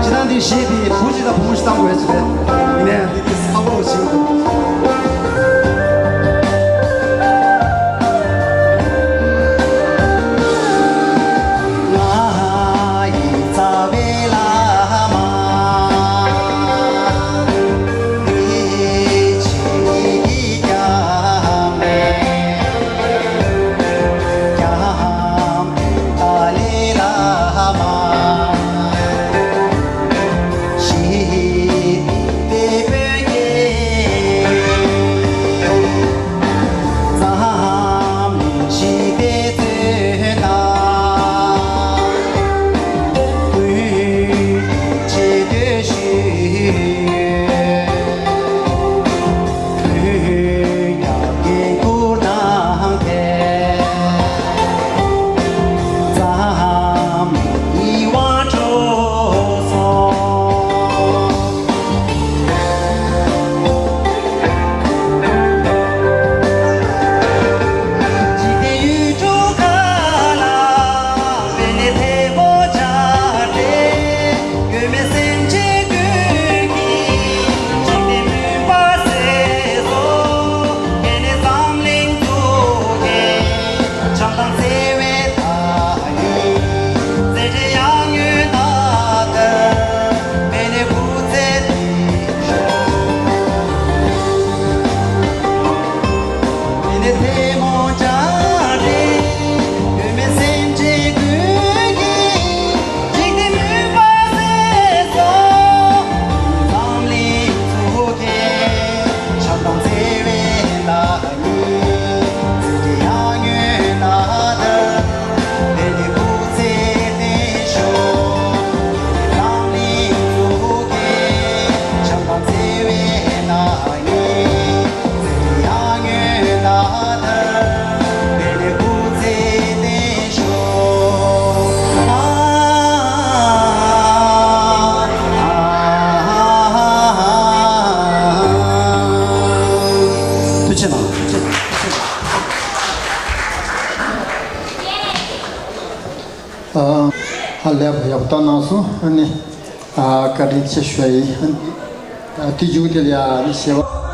ཁྱེད་རང་འདི་གཞས་འདི་བུ་གཅིག་དང་བུ་མོ་ཞིག་བཏང་དགོས་ཟེར་བས། ཡིན་ནའི་འདི་འདི་ཧ་གོ་ཞིག་འདུག་ང་ཡི་རྩ་བའི་བླ་མ། འདི་ཕྱི་གི་སྐྱབས་གནས། སྐྱབས་ཏཱ་ལའི་བླ་མ། ཞི་བདེ་བོད་ཀྱི་འཛམ་གླིང་ཞི་བདེ་བཙོན་དང་ཀུན་གྱི་ཆེད་དུ་ཞུ། འཛམ་གླིང་ཡིད་དབང་འཕྲོག་སོང་། འཇིག་རྟེན་ཡུལ་གྲུ་ག་ལ་འབད་ནས་ཐལ་མོ་སྦྱར་ཏེ། མགོན་མེད་སེམས་ཅན་ཀུན་གྱི་འཇིག་རྟེན་མུན་པ་སེལ་སོ། འབད་ནས་འཛམ་གླིང་འཚོ་མཁན་བྱམས་དང་བརྩེ་བའི་བདག་ཉིད། བརྩེ་བྲལ་ཡང་ཡོད་ན་ད། འབད་ནས་སྐུ་ཚེ་འདི་ཤོག་འདི་ནས་ཐལ་མོ་སྦྱར་ཏེ། མགོན་མེད་སེམས་ཅན་ཀུན་གྱི་འཇིག་རྟེན་མུན་པ་སེལ་སོ། འཛམ་གླིང་འཚོ་མཁན་བྱམས་དང་བརྩེ་བའི་བདག་ཉིད། བརྩེ་བའི་ཡང་ཡོད་ན་ད། འབད་ནས་སྐུ་ཚེ་བརྟན་ཤོག་འཛམ་གླིང་འཚོ་མཁན་བྱམས་དང་བརྩེ་བའི་བདག་ཉིད། བརྩེ་བའི་ཡང་ཡོད་ན་ད། འབད་ནས་སྐུ་ཚེ་བརྟན་ཤོག་ཨ། ཨ། ཨ། ཐུགས་རྗེ་གནང་། ཨ། ཨ། ལེགས་པར་ཡག་པོ་བཏང་གནང་སོང་། ཨ་ནི། ཨ། བཀའ་དྲིན་ཆེ་ཞུ་ཡ་ཡིན། ཨ་ནི། ཨ། དེ་མཇུག་དེ་ལ་ཡ་ཨ་ནི་གཞས་པ།